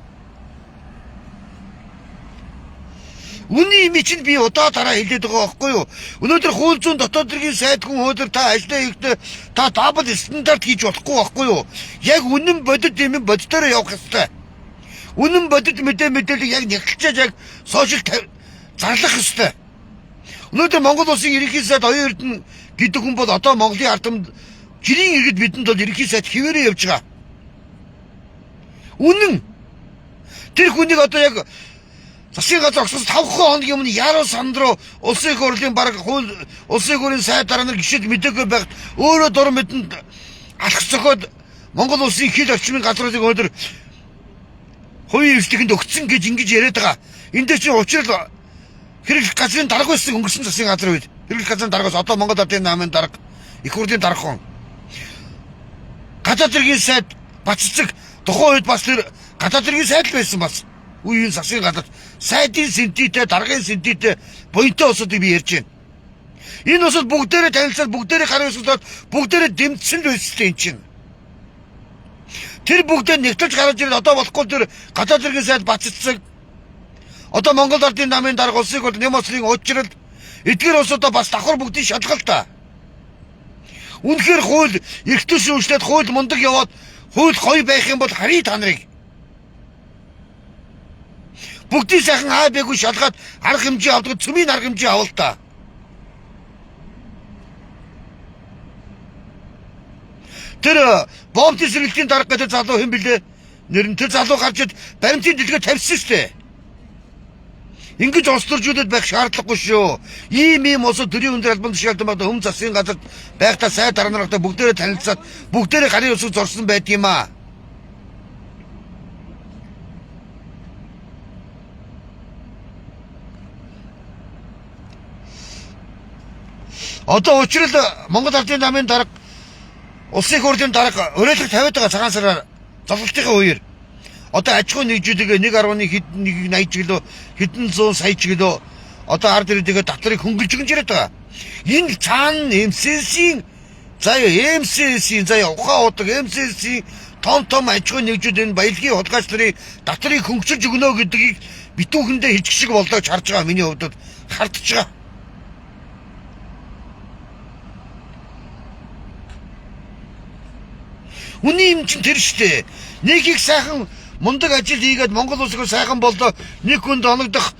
Үний юм чинь би удаа дараа хэлээд байгаа байхгүй юу? Өнөөдөр хууль зүйн дотоод хэргийн сайд хүн өнөөдөр та ажлаа хийхдээ та double standard хийж болохгүй байхгүй юу? Яг үнэн бодит юм бодитоор явах ёстой. Үнэн бодит мэдээллийг яг нэгтлчээж яг сошиал зарлах ёстой. Өнөөдөр Монгол улсын ерөнхий сайд Оюун Эрдэнэ гэдэг хүн бол одоо Монголын ард түмэнд жирийн иргэд бидэнд бол ерөнхий сайд хэвээрээ явж байгаа. Үнэн. Тэр хүнийг одоо яг засгийн газар огсоос 5 хоногийн өмнө Яруу санд руу улсын их хурлын бараг хууль улсын их хурлын сайд дараа нар гişэд мдээгүй байхад өөрөө дур мэдэнд алхах зохиод Монгол улсын хил орчмын газруудыг өнөөдөр хувийн эвслэхэнд өгцөн гэж ингэж яриад байгаа. Энд дээр чинь учрал хэрэглэх газрын дарга байсан өнгөрсөн засгийн газар үед. Хэрэглэх газрын даргаас одоо Монгол Ардын намын дарга, их хурлын дарга хон. Гадаад хэргийн сайд Баццэг тухайн үед бас тэр гадаад хэргийн сайд л байсан бас. Үеийн засгийн газар сайдын сэнтитэй, даргын сэнтитэй буянтай улсуудыг би ярьж байна. Энэ улсууд бүгдээрээ танилцаад, бүгдээрээ гарын үсгэлээд, бүгдээрээ дэмжсэн л байсан юм чинь. Тэр бүгдээ нэгтэлж гарч ирээд одоо болохгүй тэр гадаад хэргийн сайд баццсан. Одоо Монгол Ардын намын дарга улсыг бол Нямбатрын уучрал эдгээр улсуудаа бас давхар бүгдийг шалгал та. Үнэхээр хууль эрх зүйн өөрчлөлт хууль мундаг яваад хууль гоё байх юм бол харъя та нарыг. Бүгдийн сайхан аа бэгүй шалгаад арга хэмжээ авдаг, цөмийн арга хэмжээ авал та. Тэр бомбын сэргэлтийн дарга гэдэг залуу хэн блэ? Нэр нь тэр залуу гарч ид баримтын дэлгээ тавьсан шүү дээ. Ингэж улс төржүүлээд байх шаардлагагүй шүү. Ийм улсад төрийн өндөр албан тушаалдан багтаа хөм засгийн газарт байхдаа сайд дараа нартай бүгдээрээ танилцаад бүгдээрээ гарын үсэг зорсон байдаг юм аа. Одоо учрал Монгол Ардын намын дарга Улсын хурлын дарга уриалга тавиад байгаа цагаан сараар золголтынхаа үеэр одоо аж ахуйн нэгжүүдийг 1.1 хэдэн 1.80 ч гэлөө хэдэн зуун сая ч гэлөө одоо ард иргэдээ татварыг хөнгөлж өгч ирээд байгаа. Энэ цаана МСС-ийн заяа МСС-ийн заяа ухаан удаг МСС-ийн том том аж ахуйн нэгжүүд энэ баялагын хулгайч нарын татварыг хөнгөжж өгнө гэдгийг битүүхэндээ хилчих шиг боллоо гэж харж байгаа, миний хувьд хардж байгаа. Үний юм чинь тэр штэ. Нэг их сайхан мундаг ажил хийгээд Монгол улс сайхан боллоо. Нэг хүнд оногдох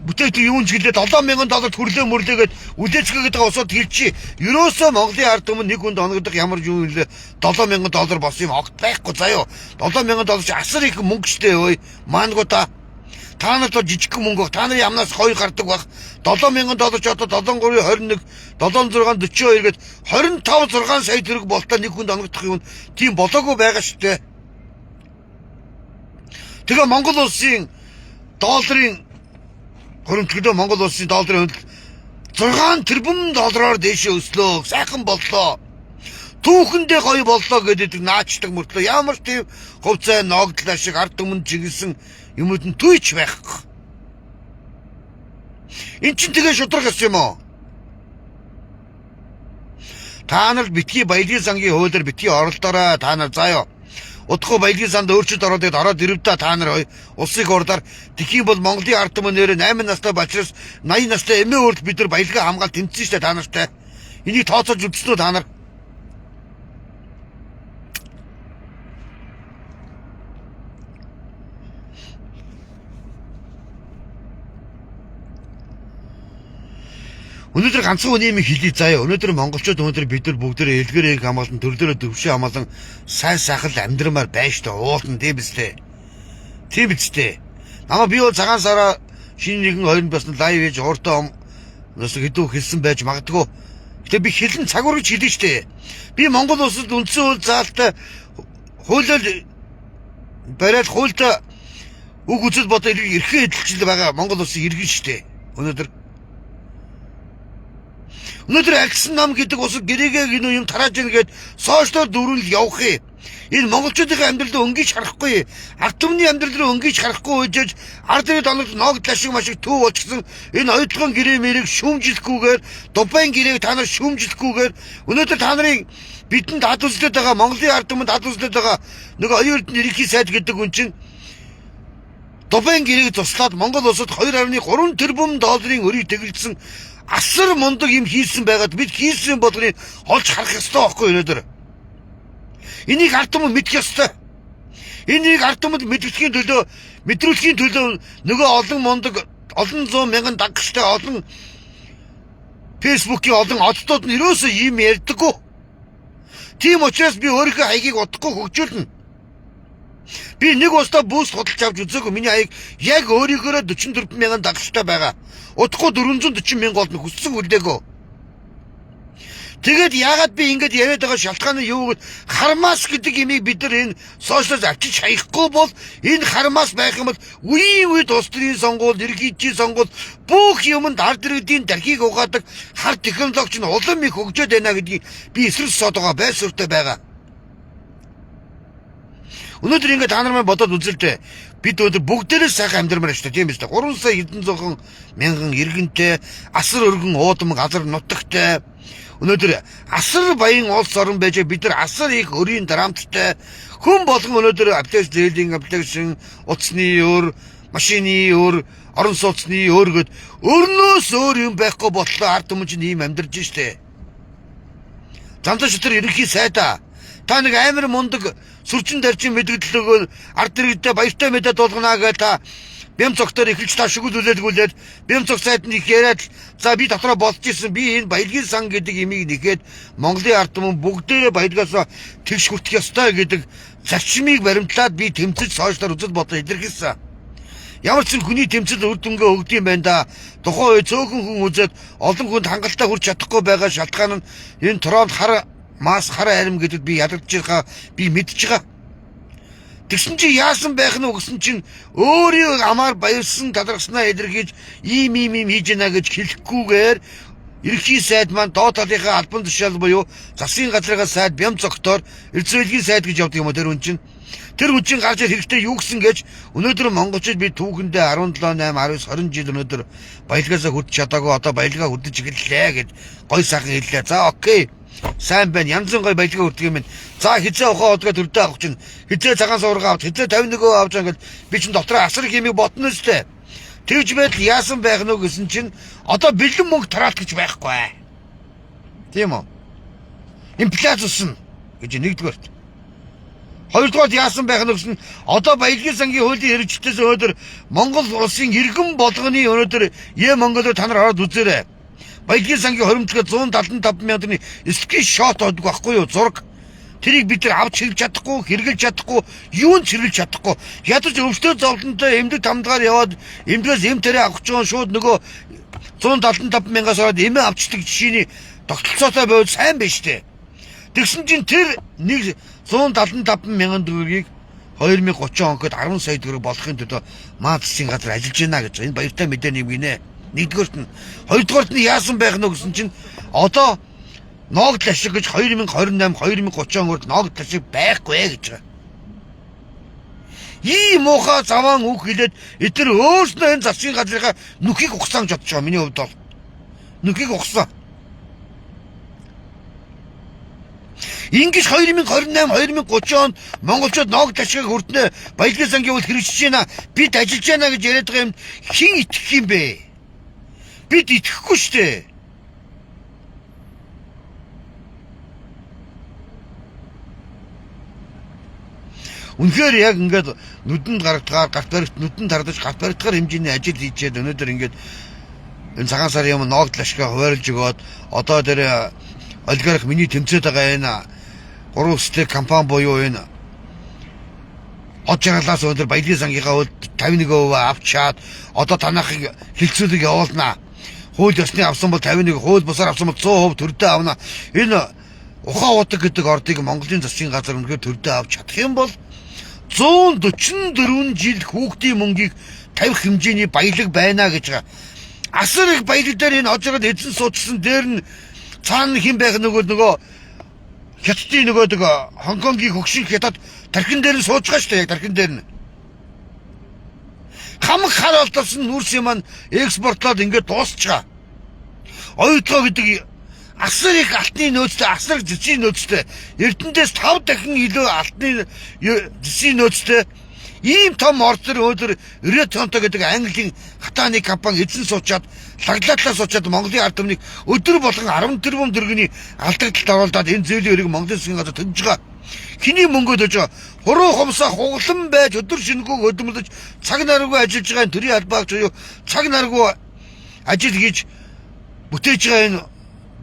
бүтээгдэхүүн юун ч гэлээ 7000 доллар төрлөө мөрлөөгээд үлээцгээгээд байгаа усууд хэлчихье. Ерөөсөө Монголын ард түмэн нэг хүнд оногдох ямар юм лээ 7000 доллар болсон юм огт байхгүй заяо. 7000 доллар чи асар их мөнгө штэ ой. Маангуу та. Та нарт бол жижигхэн мөнгө баг. Та нарын амнаас хоёр гардаг баг. 7000 доллар ч одоо 73 21 76 42 гээд 25 6 сая төгрөг болтоо нэг хүнд оногдох юм тийм болоогүй байгаа штэ. Тэгээ Монгол улсын долларын хуримтлагдөө Монгол улсын долларын хөндлөл 6 тэрбум доллараар дээшээ өслөө. Сайхан боллоо. Түүхэндээ гоё боллоо гэдэг наачдаг мөртлөө ямар ч тийм хувцай ногдлаа шиг ард түмэнд чиглэсэн юмуд нь түйч байхгүй. Эн чинь тэгээ шудраг ёс юм уу? Та нар битгий баялагын сангийн хуулиар битгий оролдоорой. Та нар заяа. Удахгүй баялагын санд өөрчлөлт ороод ирээд ороод ирэв та та нар улсыг урдаар тэгхийн бол Монголын ард түмэн нэрээ 8 настай бачраас 80 настай эмээ өөрт бид нар баялагын хамгаалт тэмцсэн шүү дээ та нартай. Энийг тооцоолж үзсэн үү та нар? Өнөөдөр ганцхан үний юм хэлье заяа. Өнөөдөр монголчууд өнөөдөр бид нар бүгдээрээ элгэр инх хамгаалан төрлөөрөө төвшин хамгаалан сайн сайхан амьдрмаар байна шүү дээ. Уулан тийм биз дээ. Тийм биз дээ. Намаа би бол цагаан сараа шинэ нэгэн хоёр басна live хийж хууртай нас хэдүү хэлсэн байж магадгүй. Гэтэ би хэлэн цаг үргэж хэлнэ шүү дээ. Би Монгол улсад үндсэн хууль заалтай хуулиар бариад хуультай үг үзэл бодол эрхэн эдэлжил байгаа Монгол улсын иргэн шүү дээ. Өнөөдөр альсан нам гэдэг ус гэрээгээ гинүү юм тарааж ийн гээд сошиалор дөрвөл явах юм. Энэ монголчуудын амьдрал руу өнгөж харахгүй. Ард түмний амьдрал руу өнгөж харахгүй үжиж ард иргэд оногд ногдол ашиг машиг төв болчихсон энэ оюутлогын гэрээ мэрийг шүүмжлэхгүйгээр Дубайн гэрээг та нар шүүмжлэхгүйгээр өнөөдөр та нарын бидэнд ад үзлээд байгаа Монголын ард түмэнд ад үзлээд байгаа нөгөө оюун эрдэнэ ерөнхий сайд гэдэг хүн чинь Дубайн гэрээг туслаад Монгол улсад 2.3 тэрбум долларын өрийг тэгэлдсэн асар мундаг юм хийсэн байгаад бид хийсэн болгоныг олж харах ёстой байхгүй өнөөдөр. Энийг ард түмэн мэдэх ёстой. Энийг ард түмэнд мэдрэхийн төлөө мэдрүүлэхийн төлөө нөгөө олон мундаг олон зуун мянган дагагчтай олон Фэйсбүүкийн олон оддууд нь ерөөсөө ийм ярьдаггүй. Тийм учраас би өөрийнхөө хаягийг удахгүй хөгжүүлнэ. Би нэг устдаа boost худалж авч үзээгүй. Миний хаяг яг өөрийнхөөрөө 44 мянган дагагчтай байгаа. Удахгүй 440 мянга болно хүссэн хүлээгөө. Тэгээд яагаад би ингэж яриад байгаа шалтгаан нь юу гэвэл хармаас гэдэг имийг бид нар энэ сошиалс авчиж хаяхгүй бол энэ хармаас байх юм бол үеийн үед улс төрийн сонгуул, ерөнхийдийн сонгуул бүх юмд ард иргэдийн дархийг угаадаг хар технологи нь улам их хөгжөөд байна гэдгийг би эсрэг сод байгаа байр суурьтай байгаа. Өнөөдөр ингээд та нар маань бодоод үзэлтэй. Бид өнөөдөр бүгдээрээ сайхан амьдрмаар шүү дээ, тийм биз дээ. 3 сая хэдэн зуун мянган иргэнтэй, асар өргөн уудам газар нутагтай. Өнөөдөр асар баян улс орон байж бид нар асар их өрийн дарамттай. Хүн болгон өнөөдөр аппликейшн, зээлийн аппликейшн, утасны өр, машины өр, орон сууцны өр гэд өрнөөс өөр юм байхгүй боллоо. Ард түмэн чинь ийм амьдарч штэ. Замдаа шүтэр ерөнхий сайдаа та нэг амар мундаг сүрчин дарчин мэдгдлөгөө ард иргэдээ баяртай мэдээ дуулгана гэж та бям цогтоор эхэлж та шүгэл үлээлгүүлээд бям цог сайд нь их яриад за би дотроо бодож исэн, би энэ баялагын сан гэдэг имийг нэхэд Монголын ард түмэн бүгдээрээ баялагаас тэгш хүртэх ёстой гэдэг зарчмыг баримтлаад би тэмцэж сошиалар үзэл бодлоо илэрхийлсэн. Ямар ч хүний тэмцэл үр дүнгээ өгдөг юм байна да. Тухайн үе цөөхөн хүн үзээд олон хүнд хангалттай хүрч чадахгүй байгаа шалтгаан нь энэ Трамп хар мас хар арим гэдэгт би ядагдж байгаа, би мэдж байгаа. Тэгсэн чинь яасан байх нь гэсэн чинь өөрийн амаар баярсан талархснаа илэрхийлж ийм ийм ийм хийж гинэ гэж хэлэхгүйгээр ерөнхий сайд маань доод талынхаа албан тушаал буюу засгийн газрынхаа сайд Бям цогтоор эрдэс сайд гэж явдаг юм уу тэр хүн чинь. Тэр хүн чинь гарч ирэх хэрэгтэй юу гэсэн гэж өнөөдөр монголчууд би түүхэндээ 17 8 19 20 жил өнөөдөр баялагаасаа хүртэж чадаагүй, одоо баялгаа хүртэж эхэллээ гэд гой сайхан хэллээ. За окей. Сайн байна. Янзын гой баялгаа хүртэх юм байна. За хизээ ухаан одгоо төрдөө авах чинь хизээ цагаан суурга авч хизээ 51 авч ингээд би чинь дотроо асар их юмыг бодно үстэй. Тэгж байдал яасан байх нь гэсэн чинь одоо бэлэн мөнгө тараалт гэж байхгүй. Тийм үү? Инфляц өснө гэж нэгдүгээрт. Хоёрдугаар яасан байх нь гэсэн одоо баялагын сангийн хуулийн хэрэгжилтээс өнөөдөр Монгол улсын иргэн болгоны өнөөдөр Е Монголоор та нар ороод үзээрэй. Баялагын сангийн хоримтлогоо 175 мянган screenshot оддог байхгүй юу, зураг. Тэрийг бид нар авч хэрэгж чадахгүй, хэрэглэж чадахгүй, юунд хэрэглэж чадахгүй. Ядаж өвчтөө зовлонтой эмдэг тамдгаар яваад эмдгээс эм тэрэ авах ч шууд нөгөө 175 мянгаас ороод эмээ авчдаг жишээний тогтолцоотой байвал сайн байж тээ. Тэгсэн чинь тэр нэг 175 мянган төгрөгийг 2030 онд 10 сая төгрөг болохын төлөө маа засгийн газар ажиллаж байна гэж. Энэ баяртай мэдээ нэм гинэ. Нэгдүгээрт нь, хоёрдугаарт нь яасан байх нь гэсэн чинь одоо ногдол ашиг гэж 2028 2030 онд ногдол ашиг байхгүй гэж байгаа. Ийм муухай заваан үг хэлээд эдгээр өөрснөө энэ засгийн газрынхаа нүхийг ухсан гэж бодож байгаа миний хувьд бол. Нүхийг ухсан. Ингэж 2028 2030 онд монголчууд ногдол ашигыг хүртнэ, баялагын сангийн үйл хэрэгжиж байна, бид ажиллаж байна гэж яриад байгаа юм хэн итгэх юм бэ? Бид итгэхгүй шүү дээ. Үнэхээр яг ингээд нүдэнд гарагдгаар гарт баригт нүдэнд тардаж гарт баригдгаар хэмжээний ажил хийчихэд өнөөдөр ингээд энэ цагаан сарын юм ногдол ашгаа хуваарлж өгөөд одоо тэр олигарх миний тэмцээд байгаа энэ гурван өстэй компани буюу энэ од жаргалаас өнөөдөр баялагын сангийнхаа үл 51% авчаад одоо танахыг хилцүүлэг явуулнаа. Хууль ёсны авсан бол 51, хууль бусаар авсан бол 100% төрдөө авна. Энэ ухаан удаг гэдэг ордыг Монголын засгийн газар үнэхээр төрдөө авч чадах юм бол 144 жил хүүхдийн мөнгийг тавих хэмжээний баялаг байна гэж байгаа. Асар их баялаг дээр энэ од жаргал эзэн суудсан дээр нь цаана хэн байх нөгөө хятадын нөгөө Хонконгийн хөгшин хятад тархин дээр нь сууж байгаа шүү дээ, яг тархин дээр нь. Хамаг хар олдсон нүүрсийн маань экспортлоод ингээд дуусч байгаа. Оюутлоо гэдэг асар их алтны нөөцтэй, асар их зэсийн нөөцтэй, Эрдэнэдээс 5 дахин илүү алтны зэсийн нөөцтэй ийм том орд төр өнөөдөр Rio Tinto гэдэг Английн хатааны компани эзэн суучаад лаглаатлаа суучаад Монголын ард түмнийг өдөр болгон 10 тэрбум төгрөгийн алдагдлалд оруулаад энэ зээлийн өрийг Монголын засгийн газар төлж байгаа. Хэний мөнгөө төлж байгаа? Хуруу хумсаа хуглан байж өдөр шөнөгүй хөдөлмөрлөж цаг наргүй ажиллаж байгаа энэ төрийн албаагч буюу цаг наргүй ажил хийж бүтээж байгаа энэ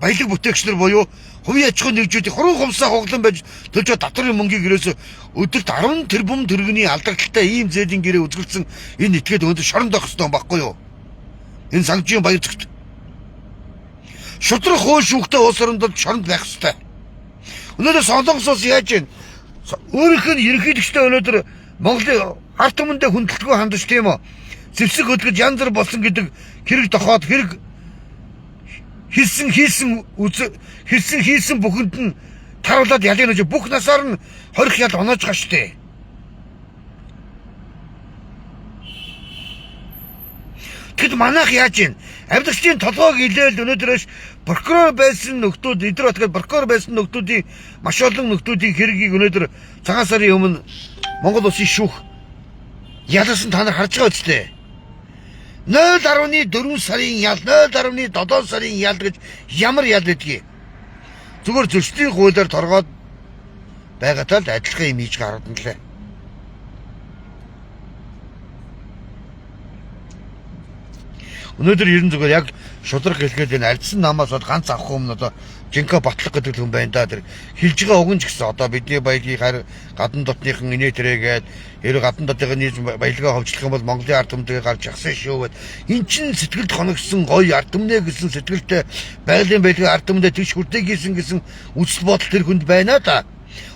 баялаг бүтээгч нар буюу хувийн аж ахуйн нэгжүүдийн хуруу хумсаа хуглан байж төлж байгаа татварын мөнгийг ерөөсө өдөрт 10 тэрбум төгрөгийн алдагдaltaй ийм зээлийн гэрээ үзгэлцэн энэ этгээд өнөөдөр шоронд байх ёстой юм баггүй юу? Энэ сангжийн баяр зэгт. Шудрах хууль шүүхтэй улс оронд бол шоронд байх ёстой. Өнөөдөр Солонгос улс яаж вэ? Өөрийнх нь ерөнхийлөгчтэй өнөөдөр Монголын ард түмэндээ хүндлэлгүй хандаж тийм үү? Зэвсэг хөдөлгөж янз бүр болсон гэдэг хэрэг тохиод хэрэг хийсэн хэлсэн хийсэн бүхэнд нь таруулаад ялын нөж бүх насаар нь хорих ял оноож байгаа штэ. Тэгэд манайх яаж юм? Авилгачдын толгойг илээл өнөөдрөөс прокурор байсан нөхдүүд эдгээр батгаад прокурор байсан нөхдүүдийн маш олон нөхдүүдийн хэргийг өнөөдөр цагаан сарын өмнө Монгол улсын шүүх ялсан та нар харж байгаа үстэй. 0.4 сарын ял, 0.7 сарын ял гэж ямар ял гэдгийг. Зүгээр зөрчлийн хуулиар торгоод байгаатай л адилхан юм хийж гаргадан лээ. Өнөөдөр ерэн зүгээр яг шудраг хэлгээд энэ альдсан намаас бол ганц авах юм одоо Жинка Батлаг гэдэг хүн байна да. Тэр хэлж байгаа үг нь ч гэсэн одоо бидний баялагийг харь гадна дотныхан инээ тэрээгээд ер гадна дотныхын нийт баялагаа ховчлох юм бол Монголын ард түмдээ гарч явсан шүү гэд. Эн чин сэтгэлд хоногсон гоё ард түмнээ гэсэн сэтгэлтэй байгалийн баялагын ард түмдээ тэгш хүрдэг хийсэн гэсэн үзэл бодол тэр хүнд байна да.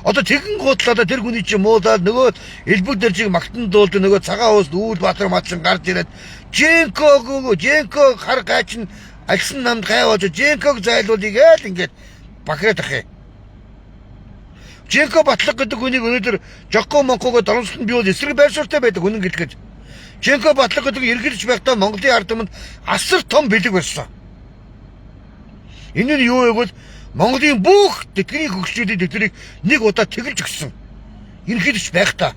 Одоо тэгэн гутлаа тэр хүний чинь муулаад нөгөө элбэг дэржиг магтан дуулд нөгөө цагаан уус Үүл Баатар матлан гарч ирээд Жинког Жинко хар гайчин альсан намд гай болж Жинког зайлуулъя гээл ингээд бахраад ах юм. Жинко Батлаг гэдэг хүнийг өнөөдөр Жокко Монкого доромжлон бий бол эсрэг байр суурьтай байдаг үнэн гэлгээд. Жинко Батлаг гэдэг эргэлж байхдаа Монголын ард түмэнд асар том бэлэг барьсан. Энэ нь юу вэ гэвэл Монголын бүх тэтгэврийн хөгжлүүдийн дэвтрийг нэг удаа тэгэлж өгсөн. Ерөнхийлөгч байхдаа.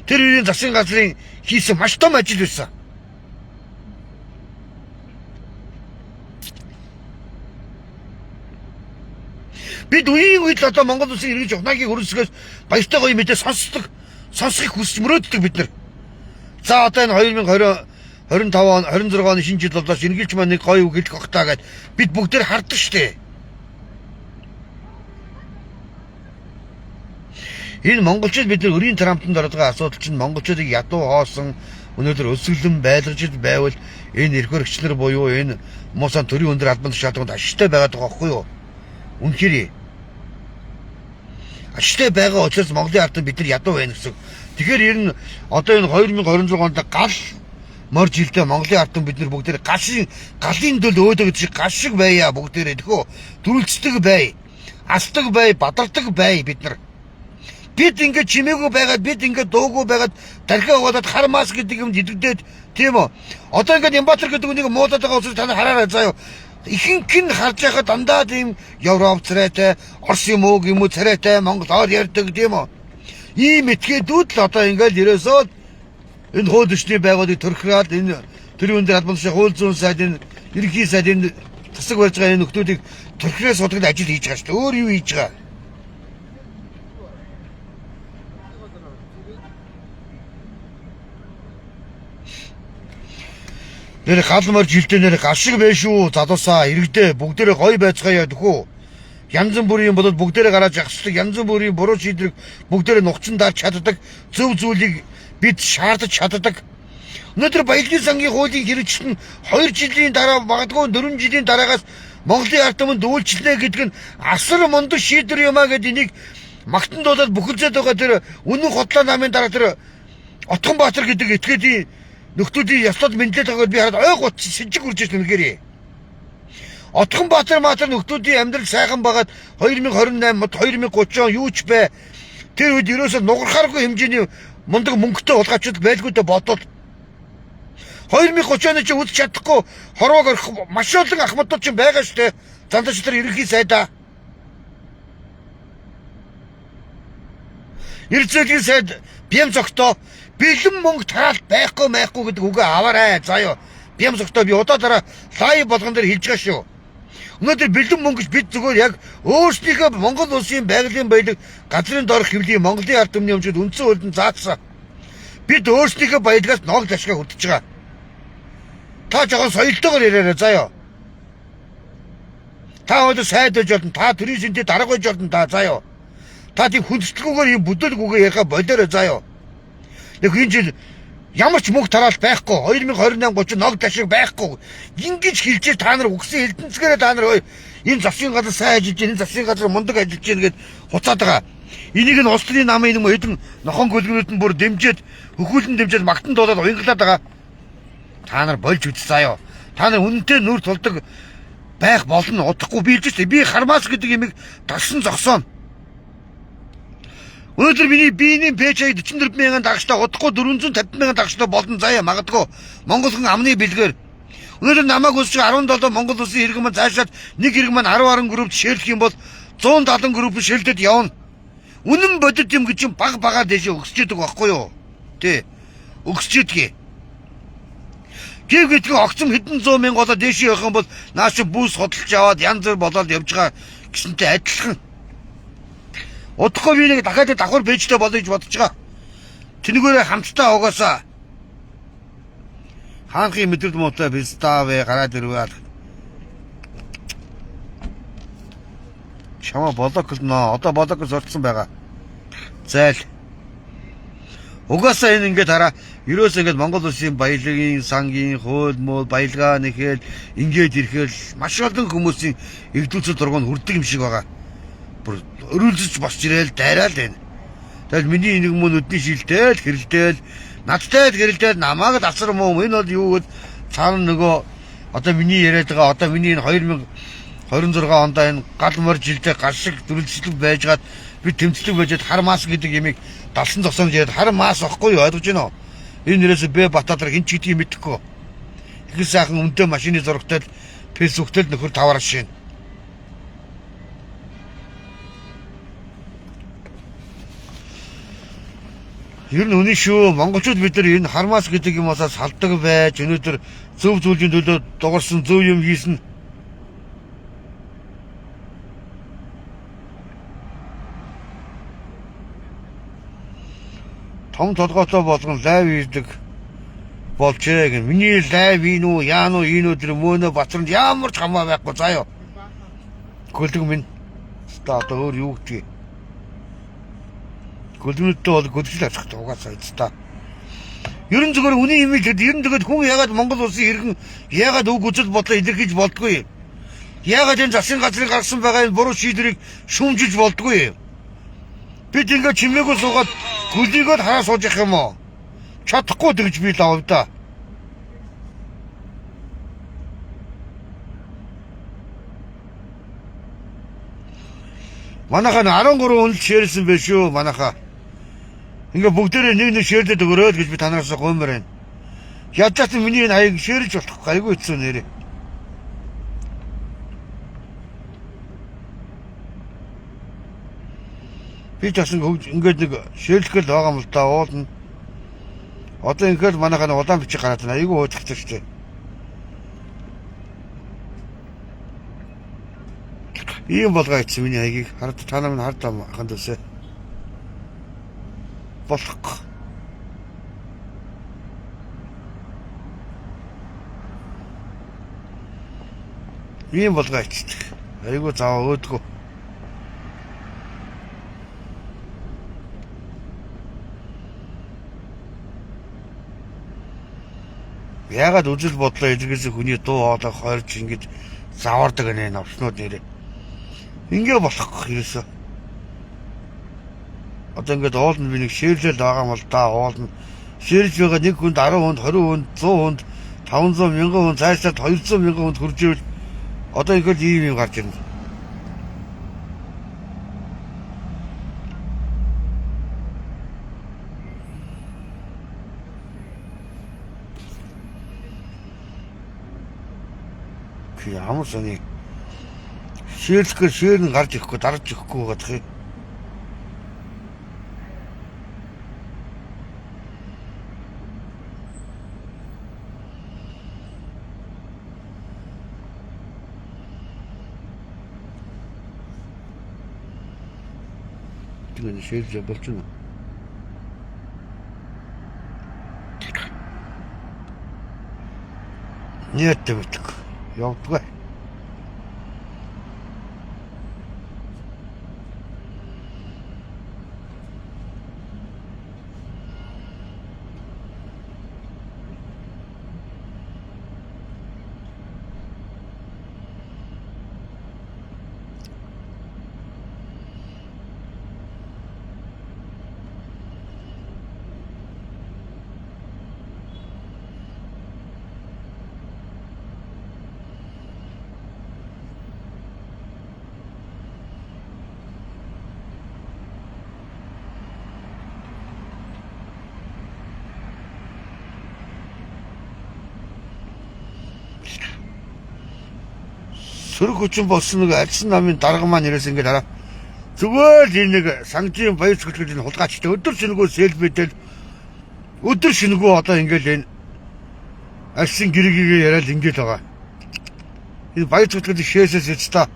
Тэр үеийн засгийн газрын хийсэн маш том ажил байсан. Бид үеийн үед л одоо Монгол улсын иргэн ухнаагийн хөрөнсгөөс баяртай гоё мэдээ сонсдог, сонсохыг хүсч мөрөөддөг бид нар. За одоо энэ 2020 25 он 26 оны шинэ жил боллоо эргэлж маань нэг гоё үг хэлэх бах таа гэд бид бүгд тэр харддаг штэ. Энэ монголчууд бид нар өрийн Трамптанд ороод байгаа асуудал чинь монголчуудыг ядуу хоосон өнөөдөр өсөглөн байлгаж байвал энэ эрх баригч нар буюу энэ муусан төрийн өндөр албан тушаалд ашигтай байгаад байгаа байхгүй юу? Үнэхээр ашигтай байгаа учраас Монголын ард бид нар ядуу байна гэсэн. Тэгэхээр ер нь одоо энэ 2026 онд гал мор жилдээ Монголын ард бид нар бүгдээр гашийн галын дөл өөдөө гэж гаш шиг байя бүгдээрээ тэхөө дүрэлцдэг бай. Асдаг бай, бадардаг бай бид нар. Бид ингээд чимээгүй байгаад бид ингээд дуугүй байгаад дархиа угаадад хар мас гэдэг юм дидэгдээд тийм үү. Одоо ингээд Нямбатар гэдэг үнийг муудаад байгаа учраас та нар хараарай заа юу. Ихэнх нь харж байхад дандаа тийм Европ царайтай, Орос юм уу юм уу царайтай монголоор ярьдаг тийм үү. Ийм этгээдүүд л одоо ингээд ерөөсөө энэ хууль зөрчлийн байгууллагыг төрхраад энэ төрийн өндөр албан тушаал хууль зүйн сайд энэ ерөнхий сайд энэ тасаг барьж байгаа энэ нөхдүүдийг төрхрээ суудаг ажил хийж байгаа шүү дээ. Өөр юу хийж байгаа? Нэр гал морж жилдээ нэр гал шиг байх шүү залуусаа иргэдээ бүгдээрээ гоё байцгаая тэхүү. Янз бүрийн болоод бүгдээрээ гараад жагсдаг янз бүрийн буруу шийдвэрийг бүгдээрээ нухацсан дарж чаддаг зөв зүйлийг бид шаардаж чаддаг. Өнөөдөр баялагын сангийн хуулийн хэрэгжилт нь 2 жилийн дараа магадгүй 4 жилийн дараагаас Монголын ард түмэнд үйлчлэнэ гэдэг нь асар мундаг шийдвэр юм а гэдэг энийг магтан дуулаад бүхэлзээд байгаа тэр үнэн хотлоо намын дараа тэр Отгонбаатар гэдэг этгээдийн нөхдүүдийн ёслол мэдлээд байгааг би хараад ойг утас сэжиг үрж ирсэн үнэхээр. Отгонбаатар маатар нөхдүүдийн амьдрал сайхан байгаад 2028 мод 2030 он юу ч бай. Тэр үед ерөөсөө нугархааргүй хэмжээний мундаг мөнгөтэй хулгайчуд байлгүй дээ бодвол 2030 оны чи үзэж чадахгүй хорвоог орхих маш олон ахмадууд ч байгаа штэ. Зандаж тэр ерөнхий сайдаа. Эрд зөөлгийн сайд бям зогтоо бэлэн мөнгө тараал байхгүй майхгүй гэдэг үгээ аваарай. За юу. Бям зогтоо би удаа дараа лайв болгон дээр хэлж байгаа шүү. Өнөөдөр бэлэн мөнгө гэж бид зүгээр яг өөрсдийнхөө Монгол улсын байгалийн баялаг газрын доорх хэвлийн Монголын ард түмний өмчөд үндсэн хуульд нь заасан. Бид өөрсдийнхөө баялагаас ногд ашгаа хүртэж байгаа. Та жоохон соёлтойгоор яриарай заа юу. Та өнөөдөр сайд байж болно. Та төрийн сэнтэй дарга байж болно та заа юу. Та тийм хүндэтгэгүйгээр юм бүдээлгүйгээр яриха болоорой заа юу. Нэг энэ жил ямар ч мөнгө тараал байхгүй 2028 30 ногд ашиг байхгүй ингэж хэлжээ та нар үгсэн элдэнцгээрээ та нар энэ засгийн газар сайн ажиллаж байна энэ засгийн газар мундаг ажиллаж байна гэд хуцаад байгаа. Энийг нь улс төрийн намын нэг хэдэн нохон гөлгөрүүд нь бүр дэмжиж хөхүүлэн дэмжиж магтан дуулаад уянгалаад байгаа. Та нар болж үз заяа. Та нар үнэнтэй нүр тулдаг байх болно удахгүй би хэлж штэ. Би хармаас гэдэг юмыг дагсан зогсооно. Өнөөдөр миний биений пэйж 44 мянган дагагчтай, удахгүй 450 мянган дагагчтай болон заяа магадгүй. Монгол хүн амны бэлгээр. Өнөөдөр намайг үзэж 17 Монгол улсын иргэн маань цаашаад нэг иргэн маань 10 10 группт share лэх юм бол 170 групп share лээд явна. Үнэн бодит юм гэж чинь баг багаар дэшээ өксөж идэг байхгүй юу? Тэ. Өксөж идэгий. Гів гэдгийг огцом хэдэн зуун мянга болоод дээшээ явах юм бол наа чи бүүс хөдөлж аваад янз бүр болоод явж байгаа гэсэнтэй адилхан. Удахгүй би нэг дахиад давхар page тэй болъё гэж бодож байгаа. Тэнэгээрээ хамтдаа угаасаа хаанхын мэдрэл муутай биставэ гараад ирвэл чамаа block лно. Одоо block зурцсан байгаа. Зайл. Угаасаа энэ ингээд хараа ерөөсөө ингээд Монгол улсын баялагын сангийн хууль муул баялгаа нэхэл ингээд ирэхэл маш олон хүмүүсийн эгдүүлцэл дургуун хүрдэг юм шиг байгаа. Бүр өрүүлзэж босч ирээл дайраал байна. Тэгэл миний нэг мөн нүдний шилтэл хэрэлдээл надтай л хэрэлдээл намайг л асар муу энэ бол юу гэд цаана нөгөө одоо миний яриад байгаа одоо миний энэ 2026 онд энэ гал морь жилдээ гал шиг дүрэлзэлэг байжгаад би тэмцлэг байжгаад хар мас гэдэг ямиг далсан зогсоомж яриад хар мас واخгүй юу ойлгож байна уу? Энэ нэрээс Б Батадар хэн ч гэдгийг мэдэхгүй. Их сайхан өмдөө машины зурагтай л фэйсбүүктэй л нөхөр таваар шин. Ер нь үнэн шүү. Монголчууд бид нар энэ хармаас гэдэг юм усаа салдаг байж өнөөдөр зөв зүйлийн төлөө дугарсан зөв юм хийсэн. Том толгойтой болгон live хийдэг болжээ гэн. Миний live ийн үү, яан уу, энэ өдөр мөөнө Батранд ямар ч хамаа байхгүй заа юу. Гөлөг минь. Та одоо өөр юу гэдгийг. Гөлгнөдтэй бол гөлгөл авчих угаасаа эцтэй. Ер нь зөвхөн үнийн юм л ер нь тэгээд хүн ягаад Монгол улсын иргэн ягаад үг үзэл бодлоо илэрхийлж болдгүй юм? Ягаад энэ засгийн газрын гаргасан байгаа энэ буруу шийдвэрийг шүүмжилж болдгүй юм? Бид ингээд чимээгүй суугаад гөлийгөө хараа сууж явах юм уу? Чадахгүй тэгж би л авав да. Манайха 13 хүн л share лсэн байх шүү манайха. Ингээ бүгдээрээ нэг нэг share лээд өгөрөө л гэж би танараас гуймаар байна. Ядчаас миний энэ хаяг share лж болохгүй айгүй хэцүү нэрээ. Би ч бас ингээд нэг share лэх л байгаа юм л да уулна. Одоо ингээд манайхаа нэг улаан бичиг гараад байна. Айгүй уучлах шүү дээ. Ийм болгоо ицсэн миний хаягийг хард та нар минь хард аханд үсэ. Болохгүй. Ийм болгоо ицдэг. Айгүй заваа өөдгөө. Яагаад үзэл бодлоо илэрхийлсэн хүний дуу хоолой хойрч ингэж заваардаг нэ новшнууд нэрээ. Ингээ болохгүй ерөөсөө. Одоо ингээд уулна би нэг share лэл байгаа юм бол да уулна. Share лж байгаа нэг хүнд 10 хүнд 20 хүнд 100 хүнд 500 мянган хүн цаашлаад 200 мянган хүнд хүрж ивэл одоо ингээд ийм юм гарч ирнэ. Ямар сони share лэхээр share нь гарч ирэхгүй дарж ирэхгүй байгаа юм. Тэгээд share лж болчихно. Нэртэй битг. Явдгүй. Сөрөг хүчин болсон нэг альсан намын дарга маань ерөөс ингээд хараа. Зүгээр л энэ нэг сангажийн баяр цэцгэлж энэ хулгайчтай өдөр шөнөгүй селфидэл өдөр шөнөгүй одоо ингээд энэ альсан гэрээгээ яриад ингээд байгаа. Энэ баяр цэцгэлж шээсээс эцта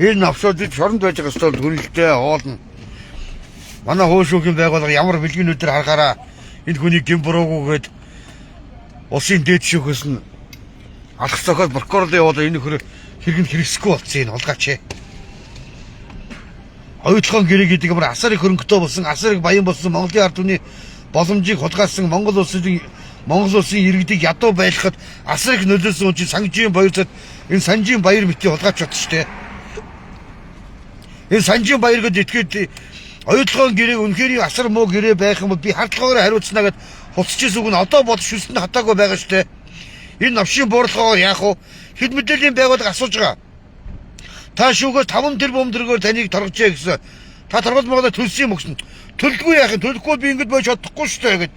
энэ навшууд шоронд байж байгаа стол гүнэлтэй хоолно. Манай хуу шүүхийн байгууллага ямар бэлгийн өдөр харахаараа энэ хүний гэм буруугүй гээд улсын дээд шүүхээс нь алах зохиол прокурорлын явуулаа энэ нөхөр хэрэг нь хэрэгсэхгүй болсон энэ хулгайч. Оюутлогын гэрээ гэдэг ямар асар их хөрөнгөтэй болсон, асар их баян болсон Монголын ард түмний боломжийг хулгайлсан Монгол улсын иргэдийг ядуу байлгахад асар их нөлөөлсөн хүн чинь Санжийн баяр зад энэ Санжийн баяр битгий хулгайч бат штэ. Энэ Санжийн баяр гэд этгээд оюутлогын гэрээ үнэхээр асар муу гэрээ байх юм бол би хардлагаар хариуцнаа гэд хуцчихсан үг нь одоо бол шүсэнд хатаагүй байгаа штэ. Энэ новшийн буурлахаар яах вэ? Хэд мэдээллийн байгууллага асууж байгаа. Та шүүгээс 5 тэрбум төгрөгөөр таныг торгожээ гэсэн. Та торгол моголоо төлсөн юм өгсөн. Төлдгүй яах юм? Төлөхгүй би ингэж байж чадахгүй шүү дээ гэд.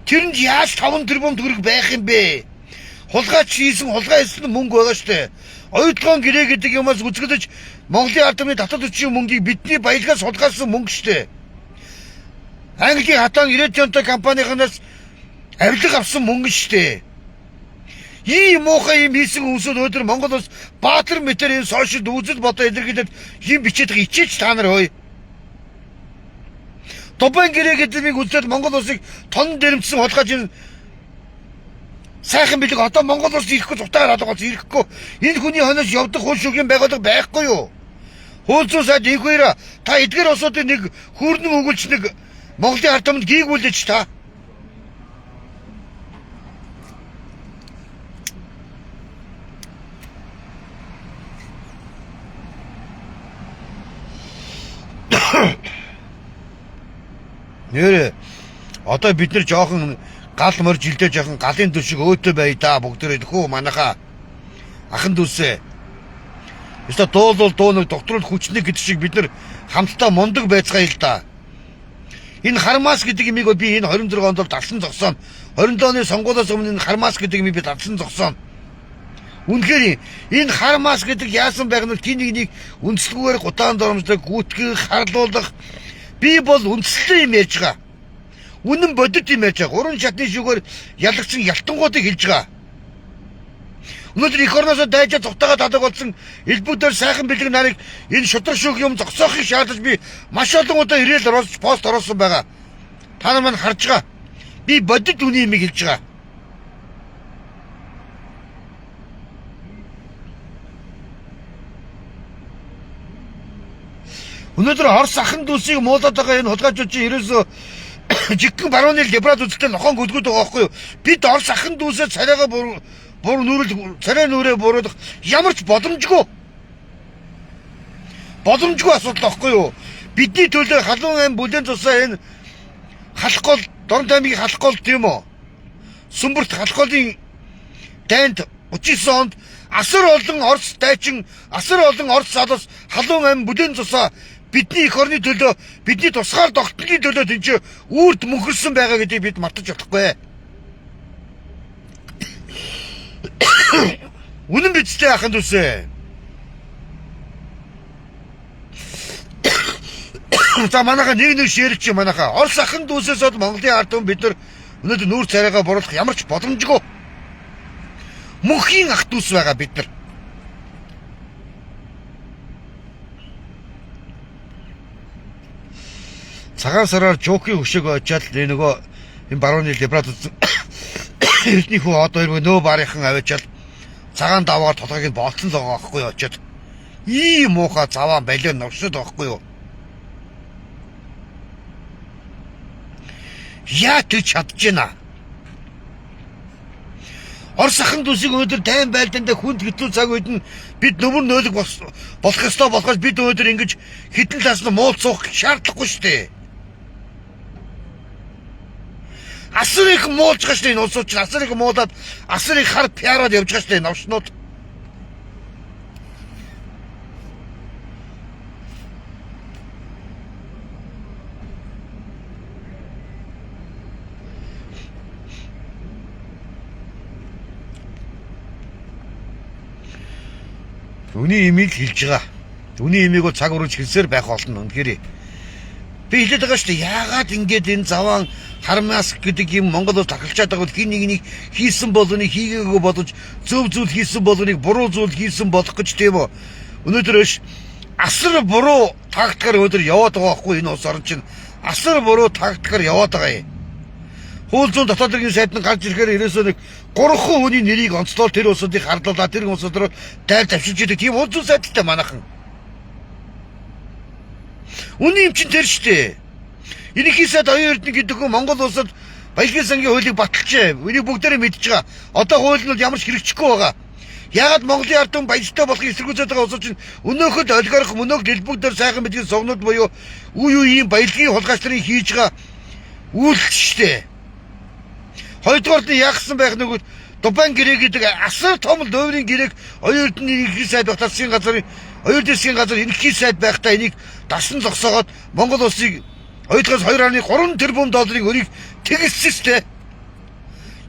Тэр нь яаж 5 тэрбум төгрөг байх юм бэ? Хулгайч хийсэн хулгай хийсэн мөнгө байгаа шүү дээ. Оюутлогын гэрээ гэдэг юмас үзэгдэж Монголын ард түмний татвар төлсөн мөнгийг бидний баялагаас хулгайлсан мөнгө шүү дээ. Английн хатаан 90 компанийнханаас авилга авсан мөнгө шүү дээ. Ийм муухай юм хийсэн хүмүүсүүд өнөөдөр Монгол улс баатар мэтэр энэ сошиал үзэл бодоо илэрхийлээд юм бичээд байгаа ичээч та нар хөөе. Дубайн гэрээ гэдэг нэг үзээд Монгол улсыг тон дэрэмдсэн хулгайч энэ сайхан бэлэг одоо Монгол улс ирэхгүй зутаагаар алга болсон ирэхгүй. Энэ хүний хойноос явдаг хууль шүүхийн байгууллага байхгүй юу? Хууль зүйн сайд инх хоёр та эдгээр улсуудын нэг хүүрнэн өгүүлч нэг Монголын ард түмэнд гийгүүлээч та. Нэрээ одоо бид нар жоохон гал морж жилдээ жоохон галын дүр шиг өөтөө бай да бүгдээрээ хөө манайхаа ахан дүүсээ. Өстө дуулуул дуу нэг докторул хүчник гэдэг шиг бид нар хамтдаа мундаг байцгаая л да. Энэ хармас гэдэг юмыг би энэ 26 онд бол далсан зогсоно. 27 оны сонгуулиас өмнө энэ хармас гэдэг юмыг би далсан зогсоно. Үнэхээр энэ хармас гэдэг яасан байх нь тин нэг үндэслэгүүгээр гутаан дормжлог гүтгэх, харлуулах би бол үндслэн юм ярьж байгаа. Үнэн бодит юм ярьж байгаа. Гурван шатны шүүгээр ялагдсан ялтангуудыг хэлж байгаа. Өнөөдөр эх орноосоо дайжаа цухтагаа тадаг болсон элбүүдээр сайхан бэлэг нарыг энэ шудраг шүүх юм зогсоохыг шаардаж би маш олон удаа ирээл оруулж пост оруулсан байгаа. Та нар маань харж байгаа. Би бодит үний юмыг хэлж байгаа. Өнөөдөр Орос ахан дүүсийг муулаад байгаа энэ хулгайчууд чинь ерөөсөө жигхэн барууны либерал үзэлтэй нохоон гүлгүүд байгаа байхгүй юу? Бид Орос ахан дүүсээ царайгаа бур нүрэл царай нүрээ буруулах ямар ч боломжгүй. Боломжгүй асуудал байхгүй юу? Бидний төлөө халуун ам бүлээн тусаа энэ халах гол Дорнод аймгийн халах гол тийм үү? Сүмбэрт халах голын дайнд 39 онд асар олон Орос дайчин, асар олон Орос залуус халуун ам бүлээн тусаа бидний эх орны төлөө, бидний тусгаар тогтнолын төлөө тэнцээ үрд мөнхөрсөн байгаа гэдгийг бид мартаж болохгүй. Үнэн биз дээ ахын дүүсээ. За манайха нэг нэг шээрч чи манайха. Орос ахын дүүсээс бол Монголын ард түмэн бид нар өнөөдөр нүүр царайгаа буруулах ямар ч боломжгүй. Мөнхийн ах дүүс байгаа бид нар. Цагаан сараар жуукийн хөшөөг очиад энэ нөгөө энэ барууны либерал эрдний хүү одоо хоёр нөө барынхан аваачаал цагаан даваагаар толгойг нь болцсон л байгаа байхгүй юу очиад. Ийм муухай заваа балио новшод байхгүй юу? Яа тэр чадж байна? Орос ахан дүүсийг өнөөдөр дайн байлдаандаа хүнд хэцүү цаг үед нь бид нүмер нөөлөг болох ёстой болохоос бид өнөөдөр ингэж хитэн талаас нь муулцуух шаардлагагүй шүү дээ. Асар их муулж байгаа шүү дээ энэ улсууд чинь асар их муулаад асар их хар пиараад явж байгаа шүү дээ новшнууд. Үний имийг л хэлж байгаа. Үний имийг бол цаг өрөөж хэлсээр байх болно. Үнэхээр би хэлээд байгаа шүү дээ. Яагаад ингэж энэ заваан хармас гэдэг юм Монгол улс тахалчаад байгаа бол хин нэгнийг хийсэн болоныг хийгээгүй болгож, зөв зүйл хийсэн болоныг буруу зүйл хийсэн болох гэж, тийм үү? Өнөөдөр биш, асар буруу тактикаар өнөөдөр яваад байгаа байхгүй, энэ улс орн чинь асар буруу тактикаар яваад байгаа юм. Хууль зүйн дотоод хэргийн сайд нь гарч ирэхээр ерөөсөө нэг гурван хүний нэрийг онцлол тэр улсуудыг харлуулаад тэр улсууд руу дайр давшилж идэг тийм хууль зүйн сайдтай манайхан. Үнийн юм чинь тэр шүү дээ. Ерөнхий сайд Оюун Эрдэнэ гэдэг хүн Монгол улсад баялагын сангийн хуулийг баталжээ. Энийг бүгдээрээ мэдж байгаа. Одоо хууль нь бол ямар ч хэрэгжихгүй байгаа. Яагаад Монголын ард түмэн баяжтай болохыг эсэргүүцээд байгаа улсууд чинь өнөөхөд олигарх, мөнөөх дэлбэг дээр сайхан мэдгийн сувнууд буюу үе үеийн баялагын хулгайч нарын хийж байгаа үйлдэл шүү дээ. Хоёрдугаарт нь яахсан байх нөгөөд Дубайн гэрээ гэдэг асар том луурийн гэрээг Оюун Эрдэнэ ерөнхий сайд байх засгийн газрын Оюун засгийн газар ерөнхий сайд байхдаа энийг дасан зогсоогоод Монгол улсыг хоёрдугаас 2.3 тэрбум долларын өрийг тэгссэн шүү дээ.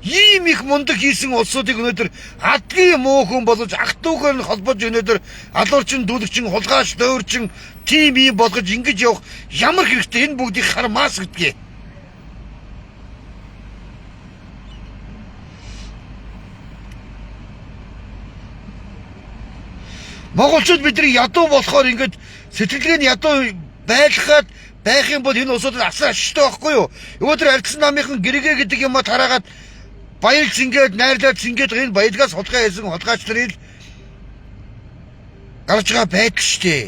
Ийм их мундаг хийсэн улсуудыг өнөөдөр адгийн муу хүн болгож, ах дүүгээр нь холбож, өнөөдөр алуурчин, дүүлэгчин, хулгайч, луурчин тийм ийм болгож ингэж явах ямар хэрэгтэй, энэ бүгдийг хармаас гэдгийг. Монголчууд бидний ядуу болохоор ингэж сэтгэлгээ нь ядуу байлгаад байх юм бол энэ улсуудад асар ашигтай байхгүй юу? Өнөөдөр альцсан намынхан гэргээ гэдэг юм а тараагаад баялж ингээд найрлаад цингээд энэ баялгаас хулгай хийсэн хулгайч нарыг гарч байгаа байдал шүү дээ.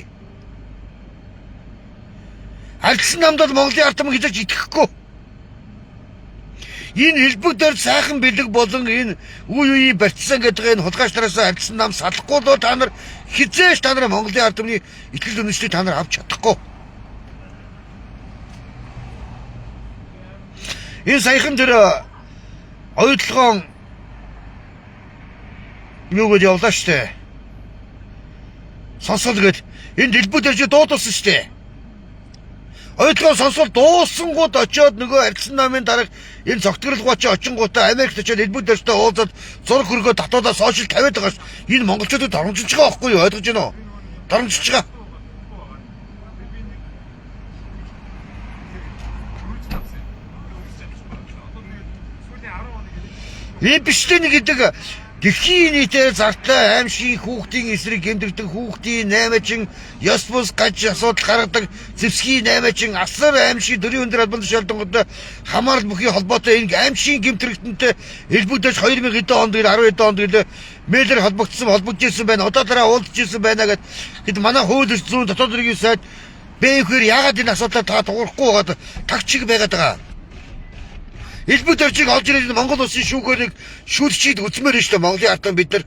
Альцсан намд бол Монголын ард түмэн хизээч итгэхгүй. Энэ элбэг дээр сайхан бэлэг болон энэ үе үеийн барьцсан гэдэг энэ хулгайч нараас альцсан нам салахгүй бол та нар хизээч та нар Монголын ард түмний итгэл үнэмшлийг та нар авч чадахгүй. Энэ саяхан тэр оюутлогоон юу гэж явлаа штэ. Сонсол гээд энэ дэлбэг дээр чи дуудсан штэ. Оюутлогоон сонсол дууссангууд очиод нөгөө альцсан намын дарга энэ цогтгорл гооч очингуудаа Америкт очиод элбэг дэрстэй уулзаад зураг хөргөө татуулаад сошиал тавиад байгаа ш. Энэ монголчуудыг доромжилж байгаа байхгүй юу? Ойлгож байна уу? Доромжилж байгаа. Эпштейн гэдэг дэлхийн нийтээр зартай аймшгийн хүүхдийн эсрэг гэмтэрдэг хүүхдийн наймаачин ёс бус гаж асуудал гаргадаг зэвсгийн наймаачин асар аймшгийн дөрвийн өндөр албан тушаалдангууд хамаарал бүхий холбоотой энэ аймшгийн гэмтэрэгтэнтэй элбэгдэж 2000 хэдэн онд 10 хэдэн онд гэлээ мэйлэр холбогдсон холбогдож байсан байна. Одоо дараа уулзж ирсэн байна гэд хэд манай хууль эрх зүйн дотоод хэргийн сайд БХ-ээр яагаад энэ асуудлаар та тугарахгүй байгаад тагчиг байгаад байгаа. Элбэг дөржийг олж ирээд Монгол улсын шүүхээрийг шүүлчид үзмээр шүү дээ Монголын ард түмэн бид нар.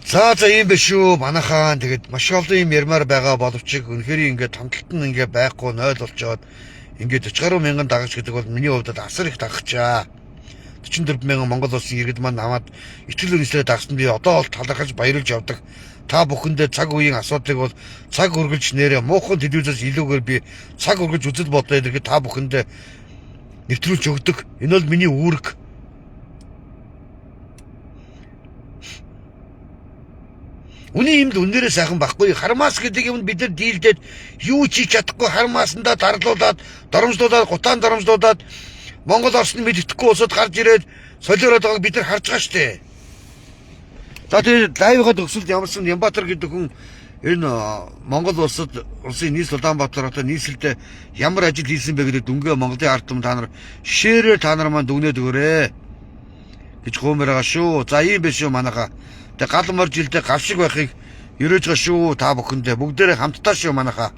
За за ийм биш үү манайхаан, тэгээд маш олон юм ярмаар байгаа боловч үнэхээр ингээд томдолт нь ингээд байхгүй 0 болчоод ингээд 40 гаруй мянган дагагч гэдэг бол миний хувьд асар их дагагчаа. 44 мянган Монгол улсын иргэд маань намаад итгэл үнэмшлээ дагсан, би одоо бол талархаж баярлж явдаг. Та бүхэндээ цаг үеийн асуудлыг бол цаг үргэлж нэрээ муухан телевизээс илүүгээр би цаг үргэлж үзэл бодлоо ирэхэд та бүхэндээ нэвтрүүлж өгдөг. Энэ бол миний үүрэг. Үний юмд үнээрээ сайхан байхгүй. Хармаас гэдэг юмд бид нар дийлдээд юу ч хийж чадахгүй, хармаасандаа дарлуулад, доромжлуулад, гутаан доромжлуулад Монгол Оросны мэддэхгүй улсад гарч ирээд солиороод байгааг бид нар харж байгаа шүү дээ. За тэгээд лайвгаа төгсөлд ямарсан Нямбатар гэдэг хүн энэ Монгол улсад улсын нийс Улаанбаатар хотод нийслэлдээ ямар ажил хийсэн бэ гэдэг дүнгээ Монголын ард түмэн та нар шээрээр та нар маань дүгнээд өгөөрэй гэж гуймаар байгаа шүү. За ийм биш үү манайхаа. Тэгээ гал мор жилдээ гав шиг байхыг ерөөж байгаа шүү та бүхэндээ. Бүгдээрээ хамтдаа шүү манайхаа.